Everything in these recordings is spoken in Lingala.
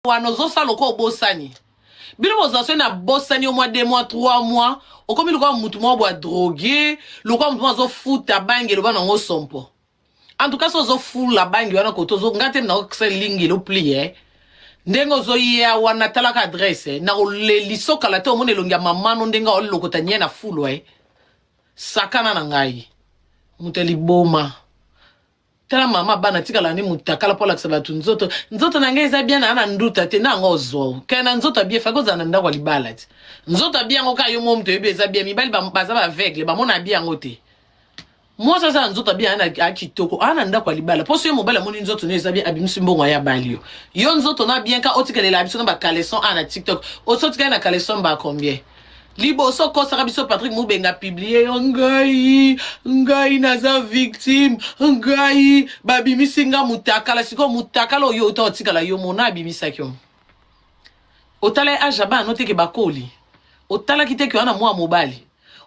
wana ozosala lokola obosani. Bino bozala soki na bosani yo mwa 2 mois 3 mois okomi lokola mutu moko bwa drogue, lokola mutu moko azofuta bangi eloba nango sompo. En tout cas soki ozofula bangi wana kote ozo nga te nakokisa lingi lo pli eh. Ndenge ozoya wana talaka adresse eh. Nakoleliso kala te omona elongi ya mama no ndenge olokota nye na fulu eh. Sakana na ngai. Moto ya liboma. Tala mama bana tikala ni mutakala mpo alakisa bato nzoto. Nzoto na ngai eza bien na na nduta te na yango ozwa. Kaya na nzoto ya bien faki ozala na ndako ya libala ti. Nzoto ya bien yango kaka yo moko moto oyebi eza bien. Mibali baza ba aveugle bamona bien yango te. Mwasi aza na nzoto ya bien a kitoko a na ndako ya libala. Mpo soki mobali amoni nzoto no eza bien abimisi mbongo aya abali yo. Yo nzoto na bien ka otikalela biso na ba caleçon a na TikTok. Osi otikali na caleçon ba combien? Liboso okosaka biso Patrick Mubenga publie yo ngai ngai naza victime ngai babimisi nga mutakala sikoyo mutakala oyo ota otikala yo mona abimisaki yo otala ye age ya bana no teke bakoli otalaki te ke wana mwa mobali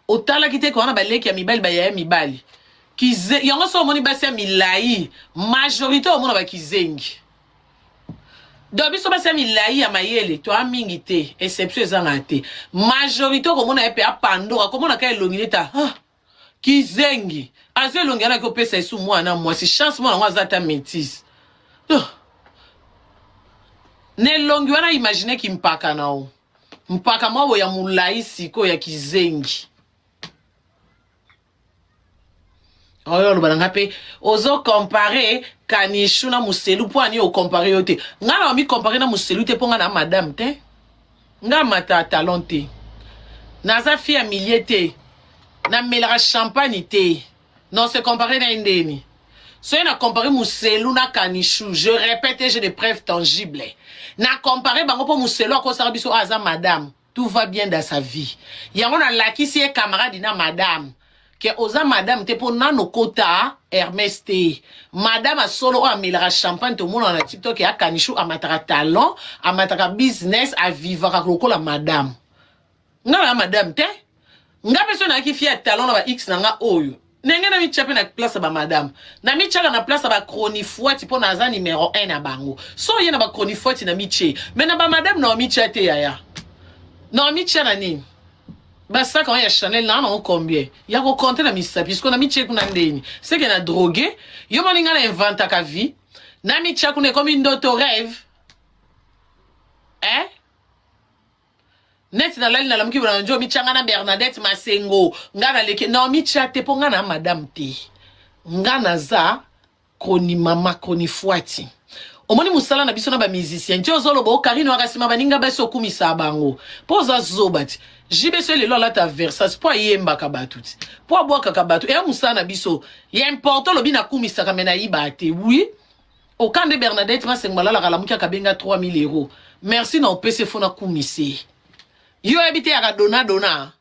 otalaki te ke wana baleki ya mibali bayaya mibali kize yango so omoni basi ya milai majorité omona bakizengi Donc biso basi ya milayi ya mayele toa mingi te, exception ezanga te. Majorité okomona ye pe apandora, akomona ka elongi neti ah kizengi. Azwi elongi wana akopesa esu mwana mwasi, chance mwana yango aza ata métisse. Oh. Na elongi wana imagine kimpaka na o. Mpaka mwa boya molayi sikoyo ya kizengi. Oyo oloba na nga pe ozo compare kanishu na muselu po ani o compare yo te nga na mi compare na muselu te po nga na madame te nga mata talon te naza fille ya milieu te namelaka champagne te non se compare na ye ndeni soki na compare muselu na kanishu je répète et j'ai des preuves tangibles na compare bango po muselu akosaka biso aza madame tout va bien dans sa vie yango nalakisi ye camarade na madame ke oza madame te mpo nano kota Hermès te madame asolo oyo amelaka champagne tomonaka na tiktok ya kanishu amataka talon amataka business avivaka lokola madame nga na madame te nga mpe so nayaki fille ya talon na ba x na nga oyo ndenge na mitya mpe na place ya bamadame na mityaka na place ya bachronifuati mpo naza numero 1 na bango so oye na bachronifuati na mitye me na bamadame na omitya te yaya na omitya na nini basaka oyo ya chanel naa nango combien ya kokonte na misapi siko na mitye kuna ndeni seke na drogue yo moni ngai na inventaka vie na mitya kuna ekomi ndoto rêve eh? Neti nalali nalamuki bona njo mitya nga na Bernadette Masengo nga naleki na mitya te mpo nga na madame te nga naza kronimama kronifuati omoni mosala na biso na bamusicien ti ozoloba okarine waka nsima baninga basi okumisa bango mpo oza zoba ti JB so lelo alata Versace mpo ayembaka bato ti mpo abwakaka bato eya mosala na biso ya important olobi nakumisaka me nayiba te oui Okande Bernadette Masengo malalaka alamuki akabenga 3000 euros. Merci na opese fo na kumise. Yo yebi te yaka dona dona.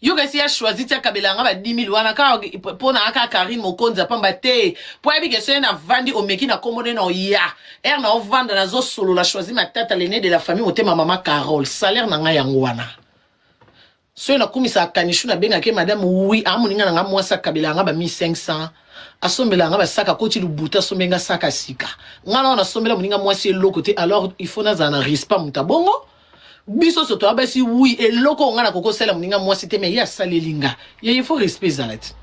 Yo kasi ya choisi ti akabela nga ba 10000 wana ka pona aka Karine Mokonzi pamba te. Po yebi ke soki na vandi omeki na kombo na oya. Er na ovanda na zo solola choisi matata l'aîné de la famille motema mama Carole. Salaire na nga yango wana. Soki nakumisaka Kanichou nabengaka ye madame oui a moninga na nga mwasi akabelaka nga ba 1500 asombelaka nga basaka akoti lubuta asombe nga saka sika nga na nasombela moninga mwasi eloko te alors il faut nazala na respect moto abongo biso so toya basi oui eloko oyo nga nakoki kosala moninga mwasi te mais ye asaleli nga ye il faut respect ezala te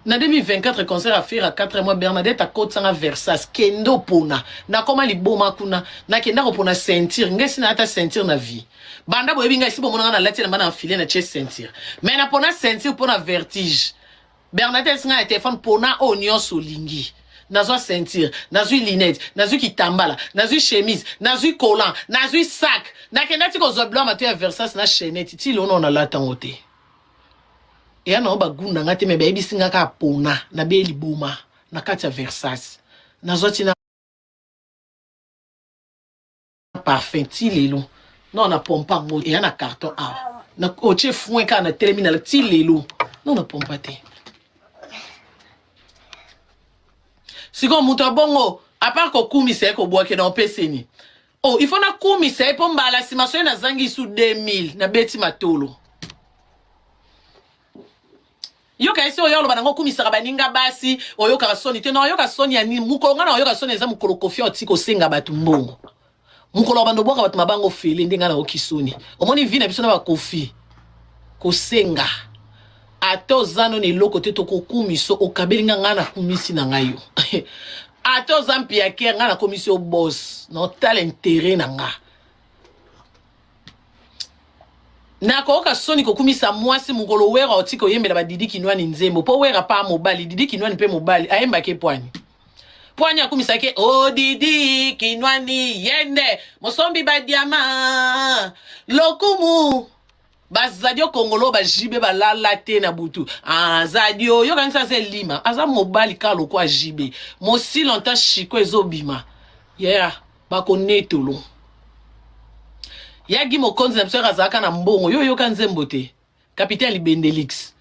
na 2024 concert affaire ya 4 mois Bernadette akotisanga Versace kende opona nakoma liboma kuna nakenda kopona ceinture ngai si nayata ceinture na vie banda boyebi ngai si bomona ngai nalati elamba na enfile na tie ceinture mais napona ceinture mpo na vertige Bernadette esi ngai na telefone pona oyo nyonso olingi nazwa ceinture nazwi lunette nazwi kitambala nazwi chemise nazwi collant nazwi sac nakenda ti kozwa biloko mato ya Versace na chainette ti lelo nalata yango te eya nango bagunda nga te me bayebisi nga kaka pona nabe liboma na kati ya Versace nazwa ti na parfum ti lelo non na pompa yango eya na carton awa na otie foin kaka na telemi na ti lelo non na pompa te sikoyo moto ya bongo apart kokumisa ye kobwake na opeseni oh il faut nakumisa ye mpo mbala nsima soki nazangi su 2000 nabeti matolo yoka esi oyo oloba nango okumisaka baninga basi oyokaka soni te na oyoka soni ya nini mokolo nga na oyoka soni eza mokolo kofi otika osenga bato mbongo. Mokolo ya bando bwaka bato mabanga ofele nde ngai nayoki soni. Omoni vie na biso na bakofi kosenga ata oza nano eloko te tokokumiso okabeli nga ngai nakumisi na ngai yo ata oza mpiaker ngai nakomisi yo boss na otala intere na nga nakoyoka soni kokumisa mwasi mokolo wera otika oyembela badidi kinwani nzembo mpo wera pa mobali didi kinwani mpe mobali ayembaki epwani Pwani akumisaki o oh, Didi Kinwani yende mosombi ba diama lokumu bazadio kongolo bajibe balala te na butu azadio ah, yokanisi aza elima aza mobali kaka lokwa jibe mosi longtemps shiko ezobima yeah bakonetolo yagi mokonzi na biso yaka azalaka na mbongo yo oyoka nzembo te Capitaine Libendelix.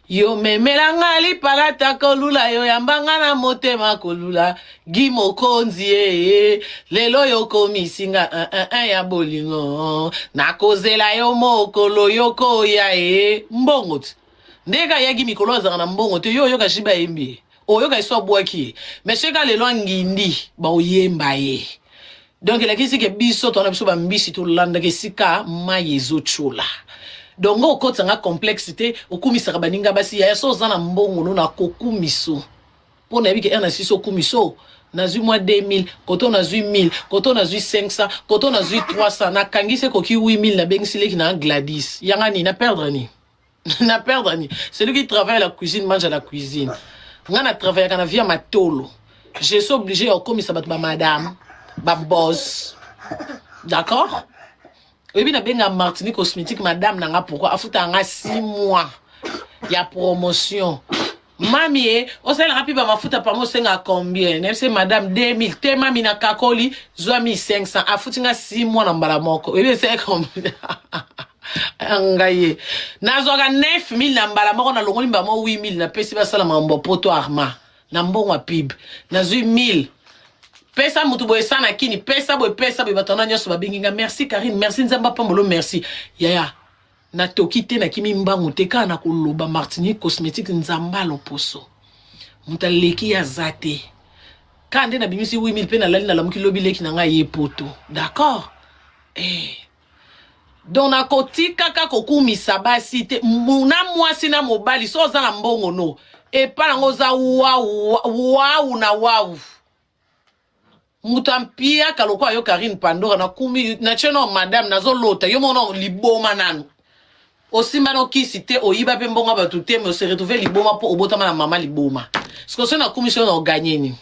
Yo memela nga lipalata kolula yo yamba nga na motema kolula Guy Mokonzi eh, eh. lelo yo komisi nga un, un, un ya bolingo nakozela yo mokolo yo koya eh. mbongo ti ndenge ayaki mikolo azalaka na mbongo te yo oyoka jibe ayembi ye oyoka eso abwaki ye mais soki lelo angindi baoyemba ye donc elakisi ke biso towana biso bambisi tolandaka esika mai ezotyola donc nga okotisa nga complexe te okumisaka baninga basi yaya so oza na mbongo no nakokumiso mpo nayebi ke na sisi okumiso nazwi mwa 2000 koto nazwi 1000 koto nazwi 500 koto nazwi 300 nakangisi ekoki 8000 nabengisi leki na Gladys yanga nini na perdre nini na perdre ni celui qui travaille à la cuisine mange à la cuisine nga na travaillaka na vie ya matolo je suis obligé ya kokomisa bato ba madame ba boss d'accord oyebi nabenga martini cosmétique madame na nga pourquoi afutaka nga 6 mois ya promotion mami e osalelaka mpe bamafuta pamo osenga combien nayebise madame 2000 te mami na kakoli zwa 1500 afuti nga 6 mois na mbala moko oyebi esali combien ngai ye nazwaka 9000 na mbala moko nalongoli mbala moko 8000 napesi basala makambo ya poto arma na mbongo ya pib nazwi 1000 pesa motu boye esa na kini pesa boye pesa boye bato wana nyonso babengi nga merci karine merci nzambe apambolo merci yaya natoki te nakimi mbangu te kaka na koloba martinique cosmétique nzamba loposo moto aleki ye aza te kaka nde nabimisi 8000 mpe nalali nalamuki lobi leki na ngai ye poto d'accord eh. donc nakotikaka kokumisa basi te na mwasi na mobali so oza na mbongo no epa nango oza wau wau na wau moto ampiaka lokola yo karine pandora nakumi natie no madame nazolota yo moko liboma nanu osimba no kisi te oyiba mpe mbongo ya bato te mais ose retrouve liboma mpo obotama na mama liboma siko soki nakumisi yo na oganye nini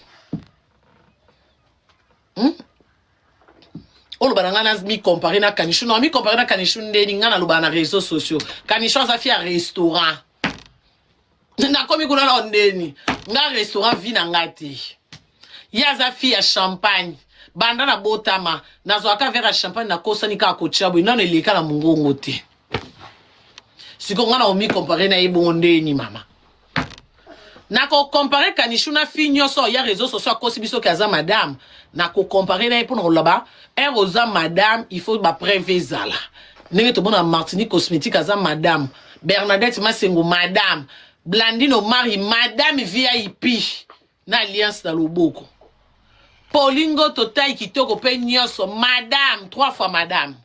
hmm? oloba na ngai na micompare na kanishu na micompare na kanishu ndeni ngai nalobaka na réseau sociaux kanishu aza fi ya restaurant nakomi kuna na ndeni nga restaurant vi na nga te ye aza fi ya champagne banda na botama nazwaka verre ya champagne nakosani kaka kotya boye nano eleka na mongongo te sikoyo nga na omi compare na ye bongo ndeni mama nakocompare kanishu na fille nyonso ya réseau sociaux akosi biso ke aza madame nakocompare na ye mpona koloba ere oza madame il faut bapreuve ezala ndenge tomona martinique cosmétique aza madame bernadette masengo madame blandine omari madame vip na alliance na loboko polingo totai kitoko mpe nyonso madame trois fois madame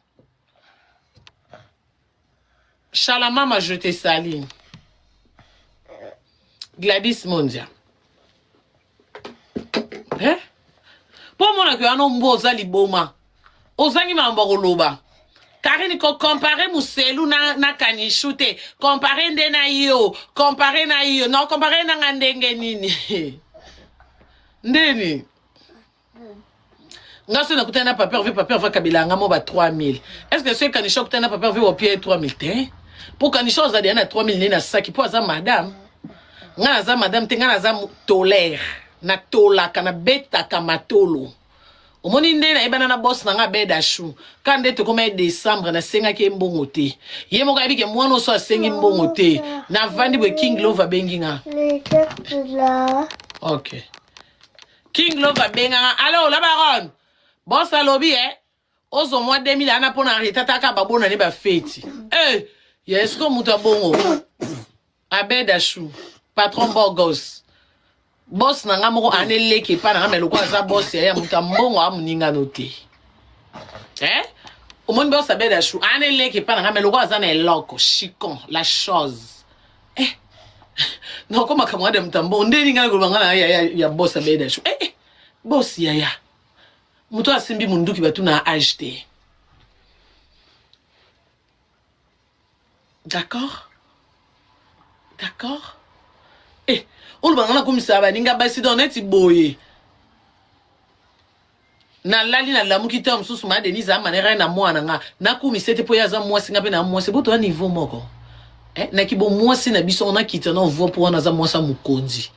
Shalamama je te salue Gladys Mondia eh? mpo omonaka wana mbo oza liboma ozangi makambo ya koloba karine kocompare muselu na, na kanishu te compare nde na yo compare na yo na compare na nga ndenge nini ndeni nga soki nakutani na papa herve papa herve akabela nga mo ba 3000 est ce que soki kanisha akutani na papa herve wapia ye 3000 te mpo kanisha aza deya na 3000 nde na saki mpo aza madame nga naza madame te nga naza tolere natolaka nabetaka matolo omoni nde nayebana na boss na nga beda chou ka nde tokoma ye décembre nasengaki ye mbongo te ye moko ayebi ke mwana oso asengi mbongo te navandi boye king love abengi nga ok King Love abengaka allo la baronne boss alobi eh ozwa mwa 2000 ana mpo na retata babona ne bafeti eh ya esko moto ya bongo abed ashu patron bogos boss na nga moko ana eleki epa na nga me lokola aza boss ya ya moto ya mbongo amoningano te. Eh? Omoni boss Abed Achou, ana eleki epa na nga mais lokola aza na eloko, chicon, la chose. Eh. Nako makambo ya mtambo, ndeni nga koloba nga na ya ya, ya boss Abed Achou. Eh, eh. Boss yaya. Moto asimbi munduki batu na age te. D'accord? D'accord? Eh, oloba nga nakomisa baninga basi donc neti boye. Nalali nalamuki ntango mosusu ma Denise amanera ye na mwana nga nakumisa ete mpo ye aza mwasi nga mpe na mwasi botoya niveau moko eh, na kibomwasi na biso nakita na voix mpo wana aza mwasi ya mokonzi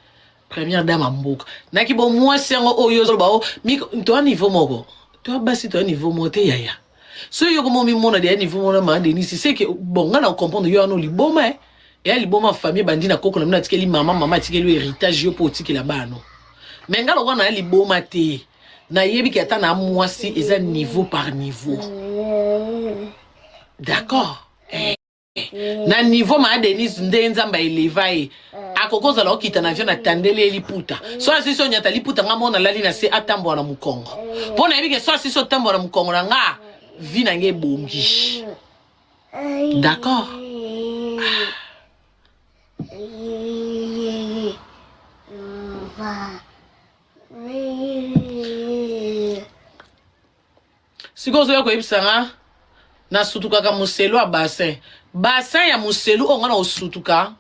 première dame ya mboka na kibomwasi yango oyo ozoloba o toya niveau moko toya basi toya niveau moko te yaya soki yo koma omimona deya niveau moko na ma Denise c'est que bon nga na comprendre yo wana liboma eh eya liboma famille ebandi na koko na bino atikeli mama mama atikeli yo héritage yo mpo otikela bana me nga lokola naya liboma te nayebi ke ata na mwasi eza niveau par niveau d'accord eh. na niveau ma Denise nde nzambe aeleva ye akoki ozala okita na avion natandeli ye liputa so asisi onyata liputa nga moko nalali na se atambola na mokongo mpo nayebi ke so asisi otambola na mokongo na nga vi na nga ebongi d'accord ah. Sikoyo ozoya koyebisa nga nasutukaka moselu ya bassin bassin ya moselu oyo nga na osutuka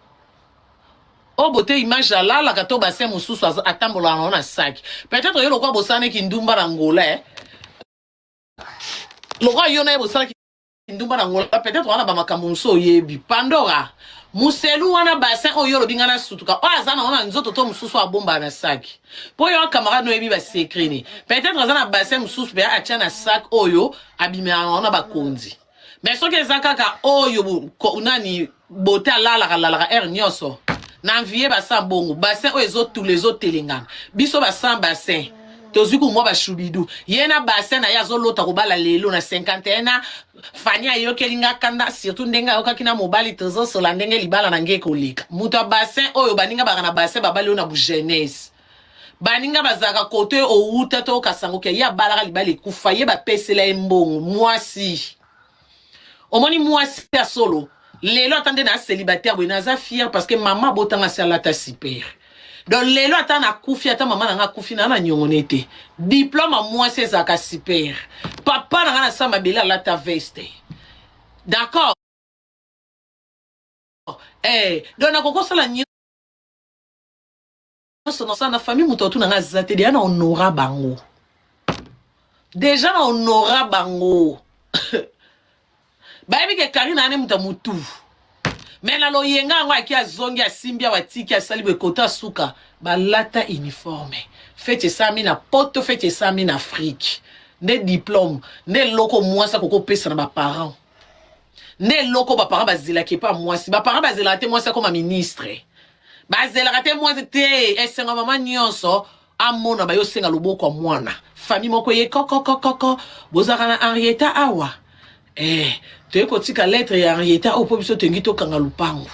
oyo bote image alalaka to bassin mosusu atambolaka nango na saki peut-être yo lokola bosalaki kindumba na ngola eh? Lokola yo na ye bosalaki ndumba na ngola peut-être wana bamakambo mosusu oyebi pandora muselu wana bassin oyo olobi ngai nasutuka oyo aza nango na nzoto to mosusu abombaka na saki mpo yo camarade oyebi basecret ne peut-être aza na bassin mosusu mpe atya na sak oyo abimelaka nango na bakonzi mais soki eza kaka oyo nani bote alalaka lalaka heure nyonso na envie basan bongo bassin oyo ezotula ezotelengana biso basan bassin tozwi kumwa bashubidu ye na bassin na ye azolota kobala lelo na 51 ans fani ayokeli nga kanda surtout ndenge ayokaki na mobali tozosola ndenge libala na nge ekoleka moto ya bassin oyo baninga baka na bassin babali oyo na bujeunesse baninga bazalaka kote owuta to okasango ke ye abalaka libala ekufa ye bapesela ye mbongo mwasi omoni mwasi ya solo lelo ata nde na célibataire boye naza fier parce que mama abotanga asi alata super donc lelo ata nakufi ata mama na nga akufi naa na nyongo ne te diplome ya mwasi ezalaka super papa na nga na sa mabele alata veste d'accord eh, donc nakokosala nyonso nasala na famille moto atuna nga aza te deja na honora bango deja na honora bango bayebi ke karine ane moto ya motu me na loyenga yango aki azongi asimbi awa atiki asali boye kota asuka balata uniforme feti esalami na poto feti esalami na afrike nde diplome nde eloko mwasi akoki kopesa na baparent nde eloko baparent bazelaka epa mwasi baparent bazelaka te mwasi akoma ministre bazelaka te mwasi te esengo mama nyonso amona bayo senga loboko ya mwana famille moko ye kokokokoko bozalaka na Henrietta awa eh, toye kotika lettre ya Henrietta oyo mpo biso tolingi tokanga lupangu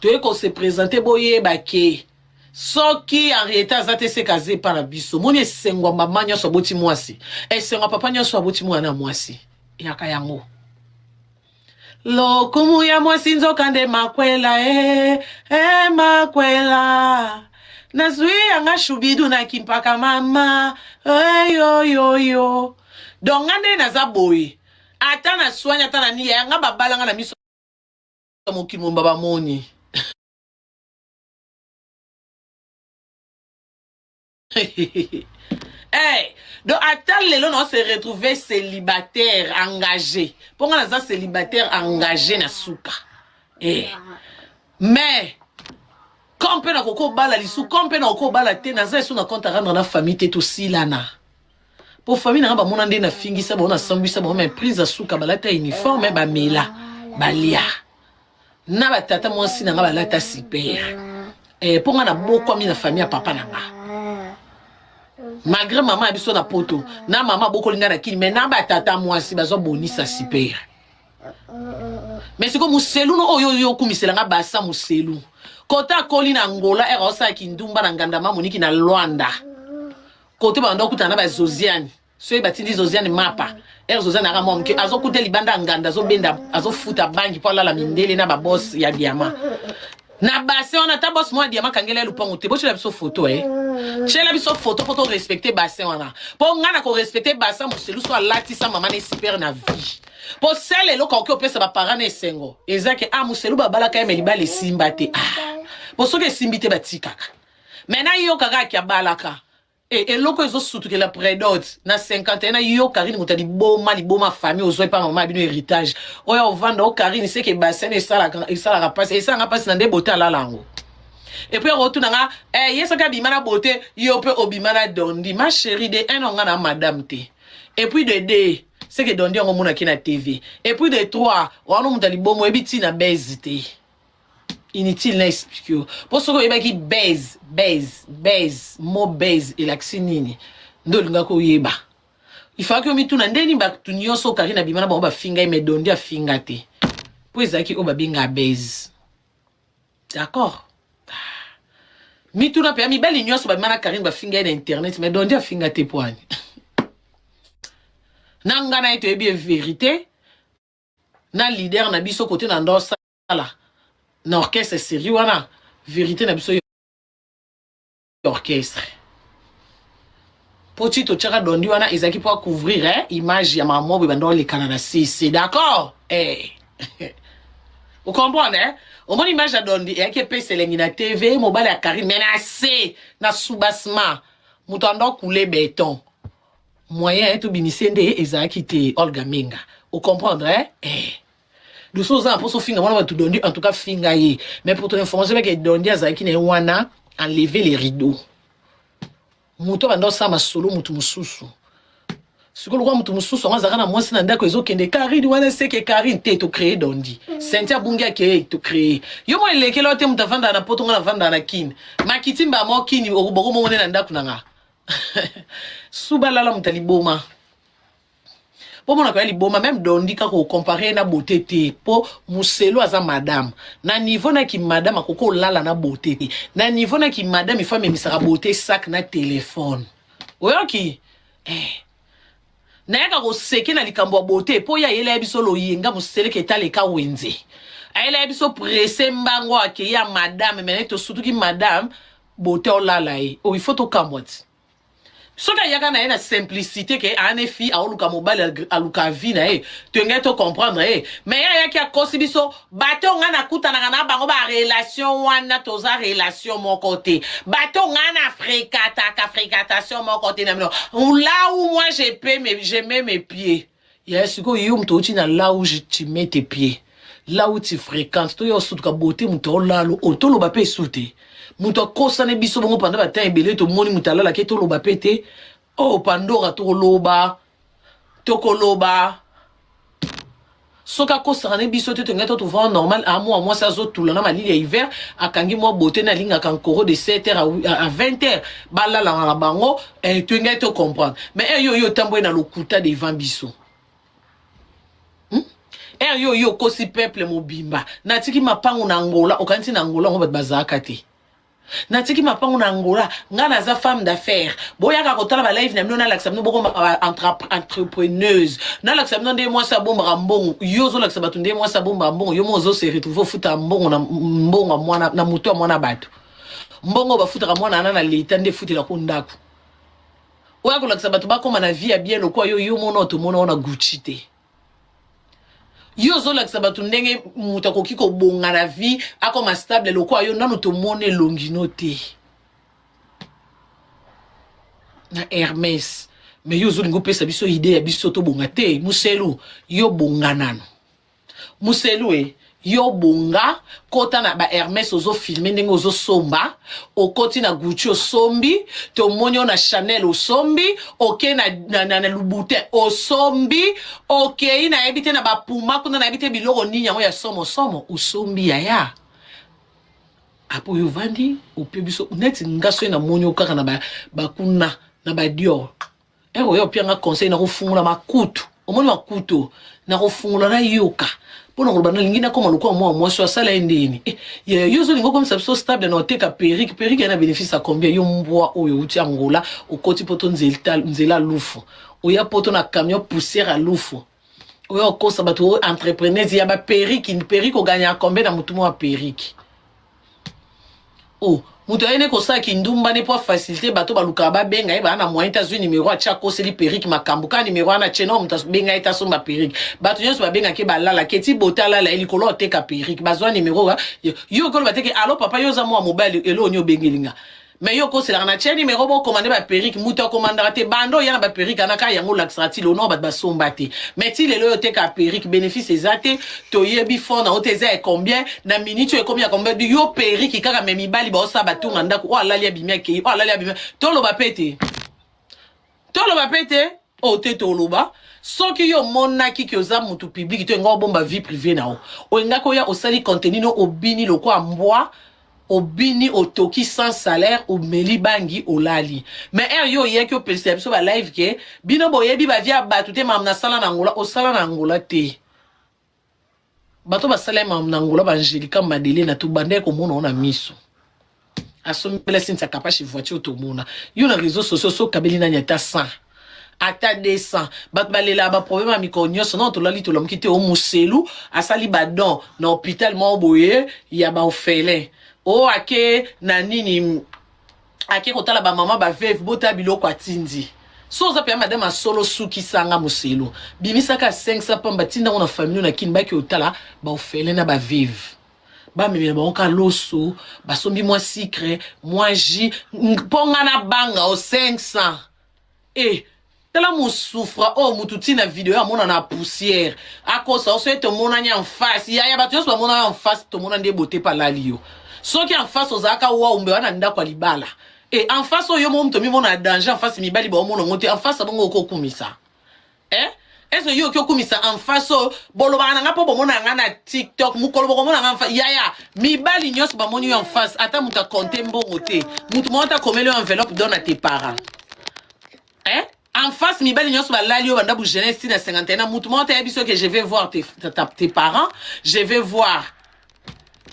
toye kose presente boyeba ke soki Henrietta aza te seka aza epa na biso moni esengo ya mama nyonso aboti mwasi esengo ya papa nyonso aboti mwana mwasi yaka yango Lokumu ya mwasi nzoka nde makwela e, e makwela nazwi yanga shubidu na kimpaka mama eyoyoyo donc nga nde naza boye ata na swani ata na niya yanga babalanga na miso ya mokili momba bamoni Hey, donc ata lelo na se retrouver célibataire engagé mpo nga naza célibataire engagé na suka hey. Eh. Mais quand mpe nakoki obala lisu quand mpe nakoki obala te naza esu na compte à rendre na famille te tosilana mpo famille nanga bamona nde nafingisa bango nasambwisa bango mais prise ya suka balata uniforme bamela balia na batata mwasi na nga balata super eh, mpo nga nabokwami na famille ya papa na nga malgré mama ya biso na poto na mama abokoli nga na kini mais na batata mwasi bazwa bonisa super mais sikoyo moselu no oyo oyo okumisela nga basa moselu kota akoli na angola ere osala kindumba na nganda mamoniki na lwanda kote banda okutana na bazoziani. Soki batindi Zoziane mapa, ere Zoziane aka mwa moke, azokuta libanda ya nganda, azobenda, azofuta bangi mpo alala mindele na baboss ya diama. Na bassin wana ata boss mwa diama kangela ye lupango te. Botyela biso photo eh. Tyela biso photo mpo to respecter bassin wana. Mpo nga na ko respecter bassin moselu so alatisa mama na super na vie. Mpo sele eloko akoki opesa ba parents na esengo eza ke ah moselu babalaka ye me libala esimba te. Ah. Mpo soki esimbi te batikaka. Mais nayoka kaka ke abalaka. E, eloko ezosutukela predot na 51 na yo Karine moto ya liboma liboma famille ozwa epa mama ya bino héritage oyo ovanda o Karine seke bassin esalaka esalaka pasi esalanga pasi na nde bote alala yango epuis akotuna nga eh, ye soki abima na bote yo mpe obima na dondi ma chérie de un nga na madame te epuis de deux seke dondi yango omonaki na tv epuis de trois wana moto ya liboma oyebi ntina base te Inutile na explique yo. Po soki oyebaki baise, baise, baise, mot baise elakisi nini? Nde olingaki oyeba. Il fallait omituna nde nini bato nyonso Karine abima na bango bafinga ye mais Dondi afinga te. Po ezalaki oyo babenga baise. D'accord? Ah. Mituna pe mibali nyonso babima na Karine bafinga ye na internet mais Dondi afinga te po ani. Na nga na ye toyebi ye verite na leader na biso kote na ndo sala na orchestre série wana verité na biso orchestre po ti totyaka dondi wana ezalaki mpo acouvrir eh, image ya mama boye banda olekana na cc d'accord eh. ocomprendre eh? omoni image ya dondi eyaki epesa elengi na tv mobali ya karine me na se na soubassement moto anda okule beton moyen tobimise nde ezalaki te olga menga ocomprendre eh? eh. Doso oza na mposa ofinga mwana bato Dondi en tout cas finga ye mais pour ton information beke Dondi azalaki na ye wana enlever les rideaux moto abanda osala masolo moto mosusu sikoyo lokola moto mosusu yango azalaka na mwasi na ndako ezokende karine wana seke karine te tocree dondi senti abungi akeye tocree yo mo elekela yo te moto avandaka na poto nga navandaka na kini makiti mbamo kini bokomomone na ndako na nga suba lala moto ya liboma po monaka ya liboma meme dondi kaka okompare ye na beauté te po muselo aza madame na niveau na ki madame akoki olala na beauté te na niveau na ki madame ifo amemisaka beauté sac na telefone oyoki eh. nayaka koseke na likambo ya beauté po ye ayela ya biso loyenga moseleke etaleka wenze ayela ya biso presse mbango akei ya madame mene tosutuki madame beauté olala ye oyo ifo tokamwa ti soki ayaka na ye na simplicité ke aa ne fille aoluka mobali aluka vie na ye toyengaki to comprendre ye mais ye ayaki akosi biso bato nga nakutanaka na bango ba relation wana toza relation moko te bato nga na fréquentaka fréquentation moko te na bino là où moi je peux me, je mets mes pieds ya sikoyo yo moto outi na là où je, tu mets tes pieds là où tu fréquentes toya osutuka beauté moto aolalo oyo toloba mpe esu te moto akosani biso bongo panda batin ebele tomoni moto alalaki toloba mpe te oh pandora tokoloba tokoloba soki akosaka ne biso te tongai to tovanda normal amwa mwasi azotula na malili ya hiver akangi mwa beauté na alingaka nkoro de 7 heures à 20 heures balalanga na bango eh, tongai to comprendre mais eh, yo yo otamboli na lokuta devant biso hmm? eh, yo yo okosi peuple mobimba natiki mapango na Angola okanisi na Angola yango bato bazalaka te natiki mapango na Angola ngai naza femme d'affaires boyaka kotala balive na bino nalakisa bino bokoma entrepreneuse nalakisa bino nde mwasi abombaka mbongo yo ozolakisa bato nde mwasi abombaka mbongo yo mo ozose retrouve ofuta mbongo na mbongo ya mwana na moto ya mwana bato mbongo bafutaka mwana wana na leta nde efutelako ndako oya kolakisa bato bakóma na vie ya bien lokola yo yo mona tomona wana Gucci te yo ozolakisa bato ndenge moto akoki kobonga na vie akoma stable lokola yo nano tomona elongi no te na Hermès mais yo ozolinga opesa biso idée ya biso tobonga te muselu yo bonga nano muselu e yo bonga kota na ba Hermès ozofilme ndenge ozosomba okoti na Gucci osombi tomoni yo na Chanel osombi oke na, na, na, na Louboutin osombi okei nayebi te na bapuma kuna nayebi te biloko nini yango ya somosomo osombi yaya apo oyo ovandi ope biso neti nga soki namoni yo kaka na bakuna na badior ere oyo opianga conseil na kofungola makutu. Omoni makuto nakofungola nayoka mpo na koloba nalingi nakoma lokola mwa mwasi oyo asala ye ndeni eh, yo ozolinga okomisa biso stable na oteka perike perike ya na bénéfice ya combien yo mbwa oyo outi angola okoti poto nzela lufu oya poto na camion poussière ya lufu oya okosa bato oyo entrepreneuse ya baperike perike oganya combien na motu mwa perike Oh, moto aye ne kosala kindumba ne mpo afacilite bato balukaka babenga ye baa na moyen te azwi nimero atye akoseli perike makambo kaka nimero wana atye no moto abenga ye te asomba perike bato nyonso babengaki ye balala keti bote alala ye likolo oteka perike bazwa nimero yo okoloba te ke alo papa yo oza mwa mobali eloo ni obengeli nga me yo okoselaka na tie nimero bokomande baperike moto akomandaka te banda oya na baperike ana kaka yango olakisaka ti lelo no bato basomba te me ti lelo oyo oteka perike bénéfice eza te toyebi fond na yo te eza ya combien na minute oyo ekomi ya combien yo periki kaka me mibali baosala batunga ndako oyo alali abimi akei oyo alali abimi toloba pe te toloba pe te oyo te toloba soki yo omonaki ke oza motu publiki to enga obomba vie privée na yo oyengaki oya osali contenu no obini lokola mbwa obini otoki sans salaire omeli bangi olali mais heure yo oyaki opelisa biso ba live ke bino boyebi ba vie ya bato te makambo nasala na angola osala na angola te bato basala ye makambo na angola baangelica madelena tobandaki komona ngo na miso asombela Cynthia Kapashi voiture tomona yo na réseau sociaux so okabeli nani ata 100 ata 200 bato balelaka baproblème ya mikolo nyonso nano tolali tolamuki te o moselu asali badon na hôpital moko boye ya baorphelin o ake na nini ake kotala bamama baveve botala biloko atindi so oza mpenza madame asolo sukisanga moselu bimisaka 500 pamba tindango na famille na kini baki otala baorphelin na baveve bamemela bango ka loso basombi mwa sucre mwa jus mpo nga na banga o 500 e tala mosufra oyo oh, mutu ntina video amona na poussière akosa oso ete omonani en face yaya bato nyonso bamonani en face tomona nde bote palali yo soki en face ozalaka waumbe wana ndako ya libala e en face oyo yo moko moto omimona ya danger en face mibali baomona yango te en face abongo okokumisa eh est-ce yo oki okumisa en face oyo bolobaka na nga mpo bomona nga na tiktok mokolo bokomona nga en face yaya mibali nyonso bamoni yo en face ata moto akonte mbongo te moto moko ata akomeli yo enveloppe don na tes parents eh en face mibali nyonso balali yo banda bu jeunesse ti na 51 moto moko te ayebi soki je vais voir tes, ta, tes parents je vais voir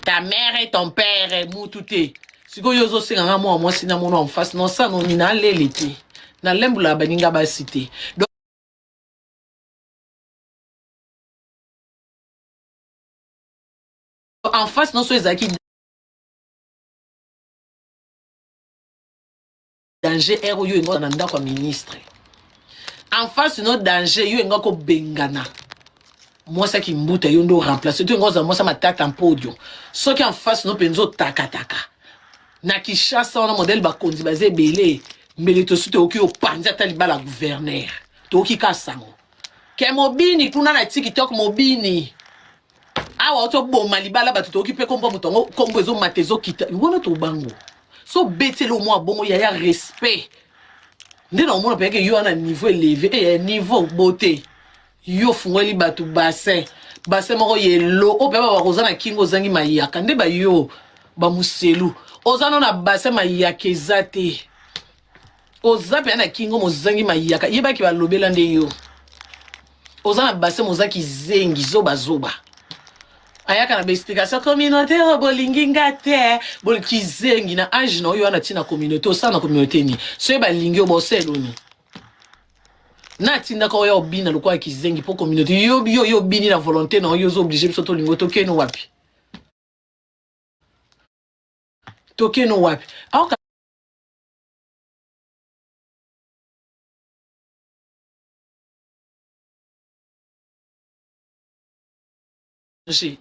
ta mère et ton père mutu te sikoyo yo ozosenga nga mwa mwasi na mona en face nosa noni nalele te nalembolaka baninga basi te. En face nyonso ezalaki danger ere oyo enga na ndako ya ministre en face no danger yo enga kobengana mwasi ya kimbuta yo nde oremplace to enga ozala mwasi ya matata mpodio soki en face no mpenza otakataka na Kinshasa wana modele bakonzi baza ebele mbele tosi toyoki opanzi ata libala gouverneur toyoki ka sango ke mobini kuna na tiktok mobini awa otoboma libala bato toyoki mpe kombo moto yango kombo ezomata ezokita wana tobango so obeteli omwa bongo yaya respect nde na omona mpeyake yo wana niveau élevé e niveau beauté yo ofungoli bato bassin bassin moko yelo oyo mpe bakoza na kingo ozangi mayaka nde bayo bamuselu oza no na bassin mayaka eza te oza mpenza na kingo mozangi mayaka yebaki balobela nde yo oza na bassin moza kizengi zobazoba ayaka na baexplication communauté oyo bolingi nga te kizengi na age na oyo wana ntina communauté osala na communauté nini soki balingi yo boseloni na atindaka oyo obina lokola kizengi mpo communauté yo yo yo obini na volonté na yo ozo oblige biso tolingo tokeno wapi tokeno wapi aoka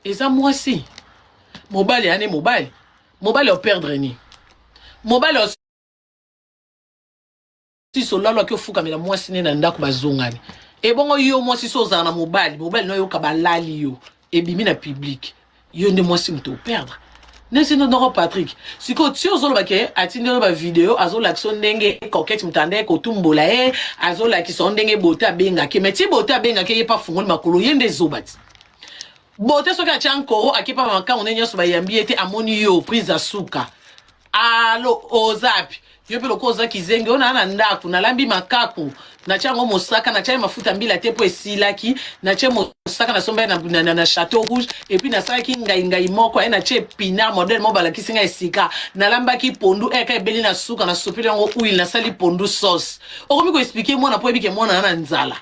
eza mwasi mobali ane mobali mobali operdre ni mobali sisi olalwaki ofukamela mwasi ne na ndako bazongani ebongo yo mwasi so ozala na mobali mobali no ayoka balali yo ebimi na public yo nde mwasi moto operdre nesi noko Patrick sikoyo ti ozoloba ke atindi oyo bavideo azolakisa yo ndenge Coquette moto ande kotumbola ye azolakisa yo ndenge bote abengaki mais ti bote abengaki ye mpe afungoli makolo ye nde ezoba ti bote soki atya nkoro akepa bamakango nde nyonso bayambi ye te amoni yo prise ya suka alo ozapi. Yo mpe lokola oza kizengi, oyo naa na ndako, nalambi makaku, natia yango mosaka, natia ye mafuta mbila te mpo esilaki, natie mosaka nasombaki na, na, na, na Chateau Rouge, et puis nasalaki ngai ngai moko, aye natie epinard modèle moko balakisi ngai esika, nalambaki pondu eka ebeli na suka, nasopeli yango huile, nasali pondu sauce. Okomi ko expliquer mwana mpo oyebi ke mwana na nzala.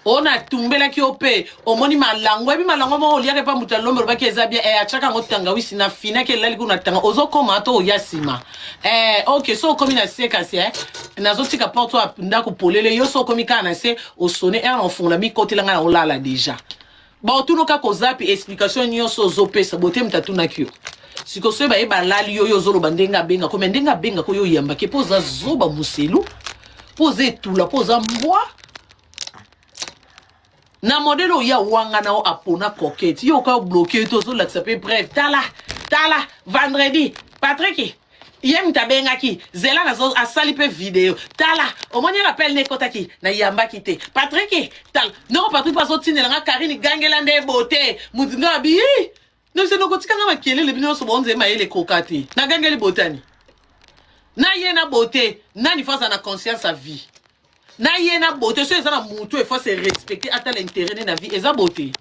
O natumbelaki yo mpe omoni malango, oyebi malango moko oliaka epa moto ya lombe olobaki eza bien eh, atiaka yango tangawisi na finaki elali kuna tanga ozokoma to oya nsima eh, ok so okomi na se kasi eh, nazotika porte ya ndako polele yo so okomi kaka na se osone ere na ofungola mikotela ngai na olala deja baotuna kaka ozapi explication nyonso ozopesa bote moto atunaki yo sikoyo soki baye balali yo yo ozoloba ndenge abengako me ndenge abengako yo oyambaki mpo oza zoba moselu mpo oza etula mpo oza mbwa na modele oyo ya wanga na yo apona coquette yo oka bloke yo te ozolakisa mpe bref tala tala vendredi Patrick ye moto abengaki zela nazo asali mpe video tala omoni rappel ne ekotaki nayambaki te Patrick tala noko Patrick mpe azotindela nga Karine gangela nde bote moto nga abi nose nokotika nga makelele bino nyonso bonze mayele ekoka te nagangeli botani na ye na bote nani fo aza na conscience ya vie na ye na beauté so eza na mutu il faut se respecter ata l'intérêt ne na vie eza beauté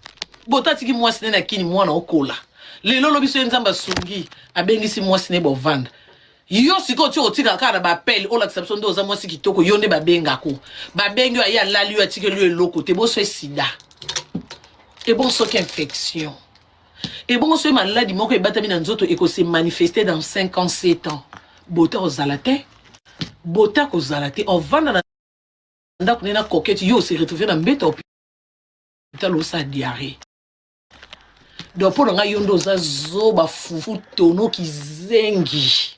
beauté atiki mwasi ne na kini mwana okola lelo lobi so ye nzambe asungi abengisi mwasi ne bovanda yo sikoyo ti otikaka kaka na bapele olakisa biso nde oza mwasi kitoko yo nde babengako babengi yo aye alali yo atikeli yo eloko te boso esida ebongo soki infection ebongo soki maladi moko ebatami na nzoto ekose manifester dans 5 ans 7 ans bota kozala te bota kozala te ovanda na ndako nde na coquette yo ose retrouve na mbeto hôpital osala diarrhée donc mpo na ngai yo nde oza zoba fufu tono kizengi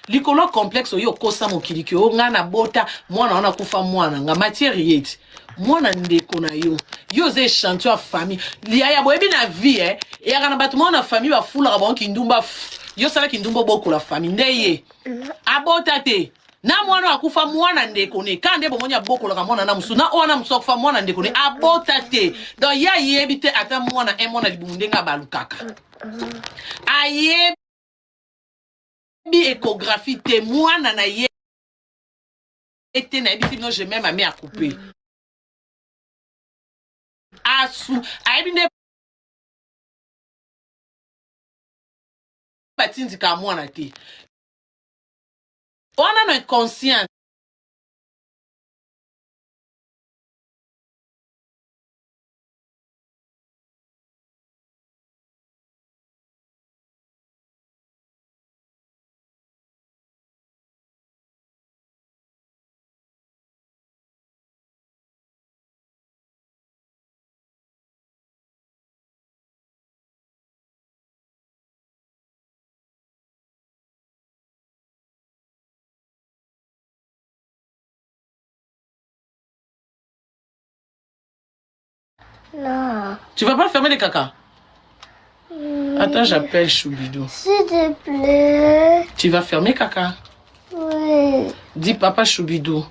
likolo complexe oyo okosa mokili ke o ngai nabota mwana wana akufa mwana nga matière yeti mwana ndeko na yo yo oza echantillon ya famille yaya boyebi na vie eh? eyaka na bato moko na famille bafulaka bango kindumba yo osala kindumba obokola famille nde ye abota te na mwana oyo akufa mwana ndeko ne kaka nde bomoni abokolaka mwana na mosusu na oyo wana mosusu akufa mwana ndeko ne abota te donc ye ayebi te ata mwana un mwana libumu ndenge abalukaka ayebi échographie te mwana na ye te nayebisi bino je meme ami akupe asu ayebi nde batindika mwana te wana na inconscient Non. Tu vas pas fermer les caca Attends, j'appelle Choubidou. S'il te plaît. Tu vas fermer caca Oui. Dis papa Choubidou.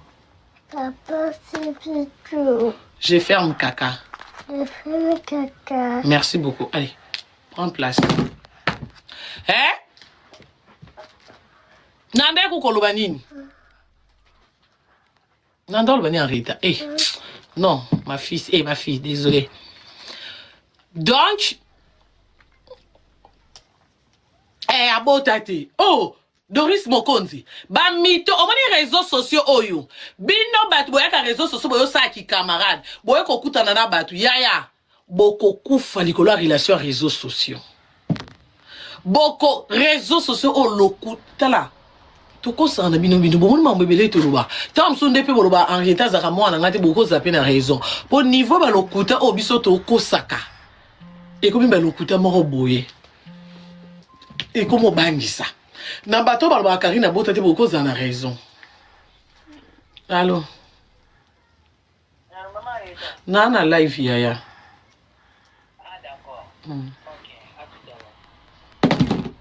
Papa Choubidou. Je ferme caca. Je ferme caca. Merci beaucoup. Allez, prends place. Hein? Nanda koloba nini? Nanda oloba nini Henrietta? Eh, non, ma fille, eh, ma fille, désolé. Donc, eh, abota te. Oh, Doris Mokonzi, ba mito, omoni réseaux sociaux oyo. Bino bato boyaka réseaux sociaux boyosala ki camarade, boye kokutana na bato. Yaya, bokokufa likolo ya relation ya réseaux sociaux. Boko réseaux sociaux oyo loku tala tokosaka na bino bino bomoni mambo ebele toloba ntango mosusu nde mpe boloba Henriette azalaka mwana ngai te bokozala mpe na raison mpo niveau balokuta oyo biso tokosaka ekomi balokuta moko boye ekomi obangisa na bato oyo balobaka Karine abota te bokozala na raison allo na na live yaya Ah, d'accord. Ok, à tout à l'heure.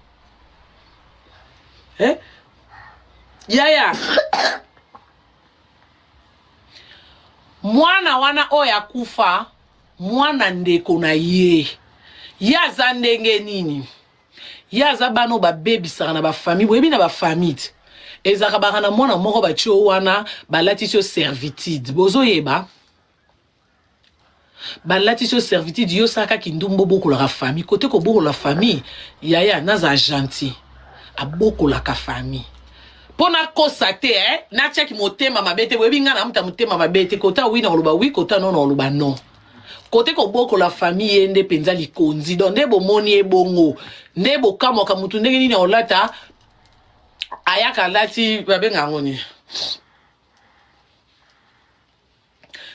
Eh? Yaya. Mwana wana oyo akufa, mwana ndeko na ye. Ye aza ndenge nini? Ye aza bana oyo babebisaka na bafamille, boyebi na bafamille te. Ezalaka baka na mwana moko batie yo wana balatisi yo servitude. Bozoyeba? Balatisi yo servitude yo salaka kindumba obokolaka famille. Kote kobokola famille, yaya nazala gentil. Abokolaka famille. Mpo nakosa te eh? Natiaki motema mabe te. Boyebi ngai na muta motema mabe te. Kota oui na koloba oui, kota non na koloba non. Kote kobokola famille ye nde mpenza likonzi. Donc nde bomoni ye bongo. Nde bokamwaka mutu ndenge nini akolata ayaka alati babenga yango nini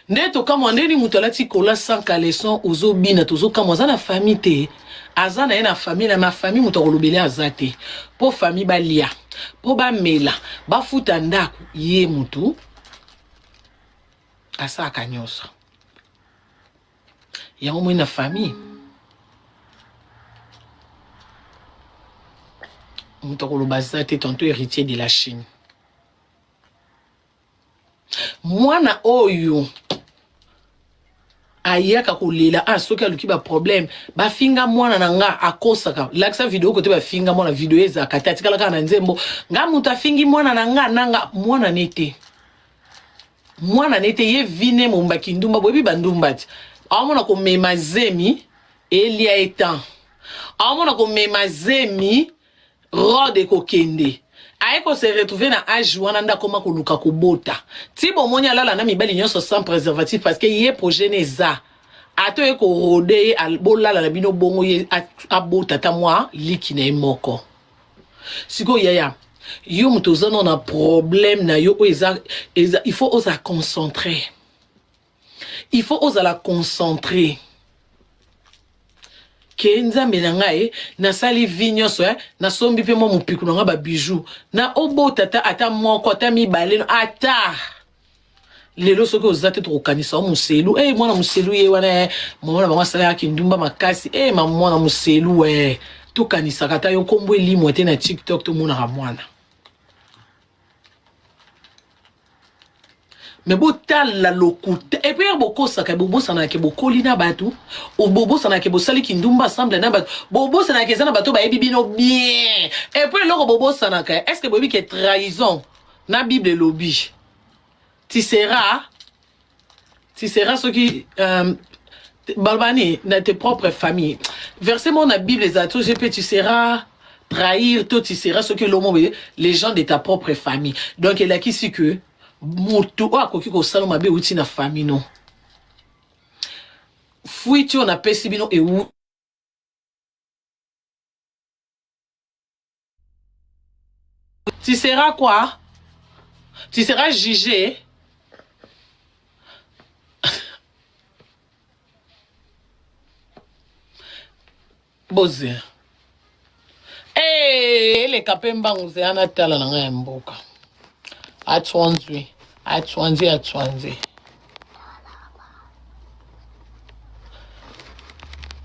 nde tokamwa ndeni moto alati kola sans caleçon ozobina tozokamwa aza na famille te aza na ye na famille na ma famille moto akolobele aza te mpo famille balia mpo bamela bafuta ndako ye motu asalaka nyonso yango moi na famille moto akoloba aza te tantôt héritier de la chine mwana oyo ayaka kolela ah soki aluki ba problème bafinga mwana na nga akosaka lakisa video kote bafinga mwana video ezalaka te atikala kaka na nzembo nga moto afingi mwana na nga nanga mwana ne te mwana ne te ye vine momba kindumba boyebi bandumba ti aomona komema zemi elia ye temps aomona komema zemi rode ekokende aye ko se retrouver na age wana nde akoma koluka kobota ti bomoni alala na mibali nyonso sans préservatif parce que ye projet ne eza ata oye korode ye bolala na bino bongo ye abota ata mwa liki na ye moko sikoyo yaya yo moto oza nao na problème na yo oyo eza, eza il faut ozala concentré il faut ozala concentré ke nzambe na ngai nasali vie nyonso eh, nasombi mpe mwa mopiku na ngai babijou na obota ata ata moko ata mibale ata lelo soki oza te tokokanisa yo moselu e eh, mwana moselu ye wana eh, mama na bango asalaka kindumba makasi e eh, mama mwana moselu e tokanisaka ata yo nkombo elimwa te na tiktok tomonaka mwana me botala lokuta epuis ya bokosaka bobosanaka ke bokoli na bato bobosanaka ke bosali kindumba ensemble na bato bobosanaka eza na bato bayebi bino bien epuis eloko bobosanaka est ce que boyebi ke trahison na bible elobi tu seras tu seras soki euh, baloba nini na tes propres famille verset moko na bible ezala to mpe tu seras trahir to tu seras soki elomo boye les gens de ta propre famille donc elakisi que motu oyo akoki kosala mabe euti na famille no fuiti oyo napesi bino ewu Tu seras quoi? Tu seras jugé. Boze. Hey, eleka mpe mbangu zeya natala na ngai ya mboka. Atwanzwi, atwanzi, atwanzi.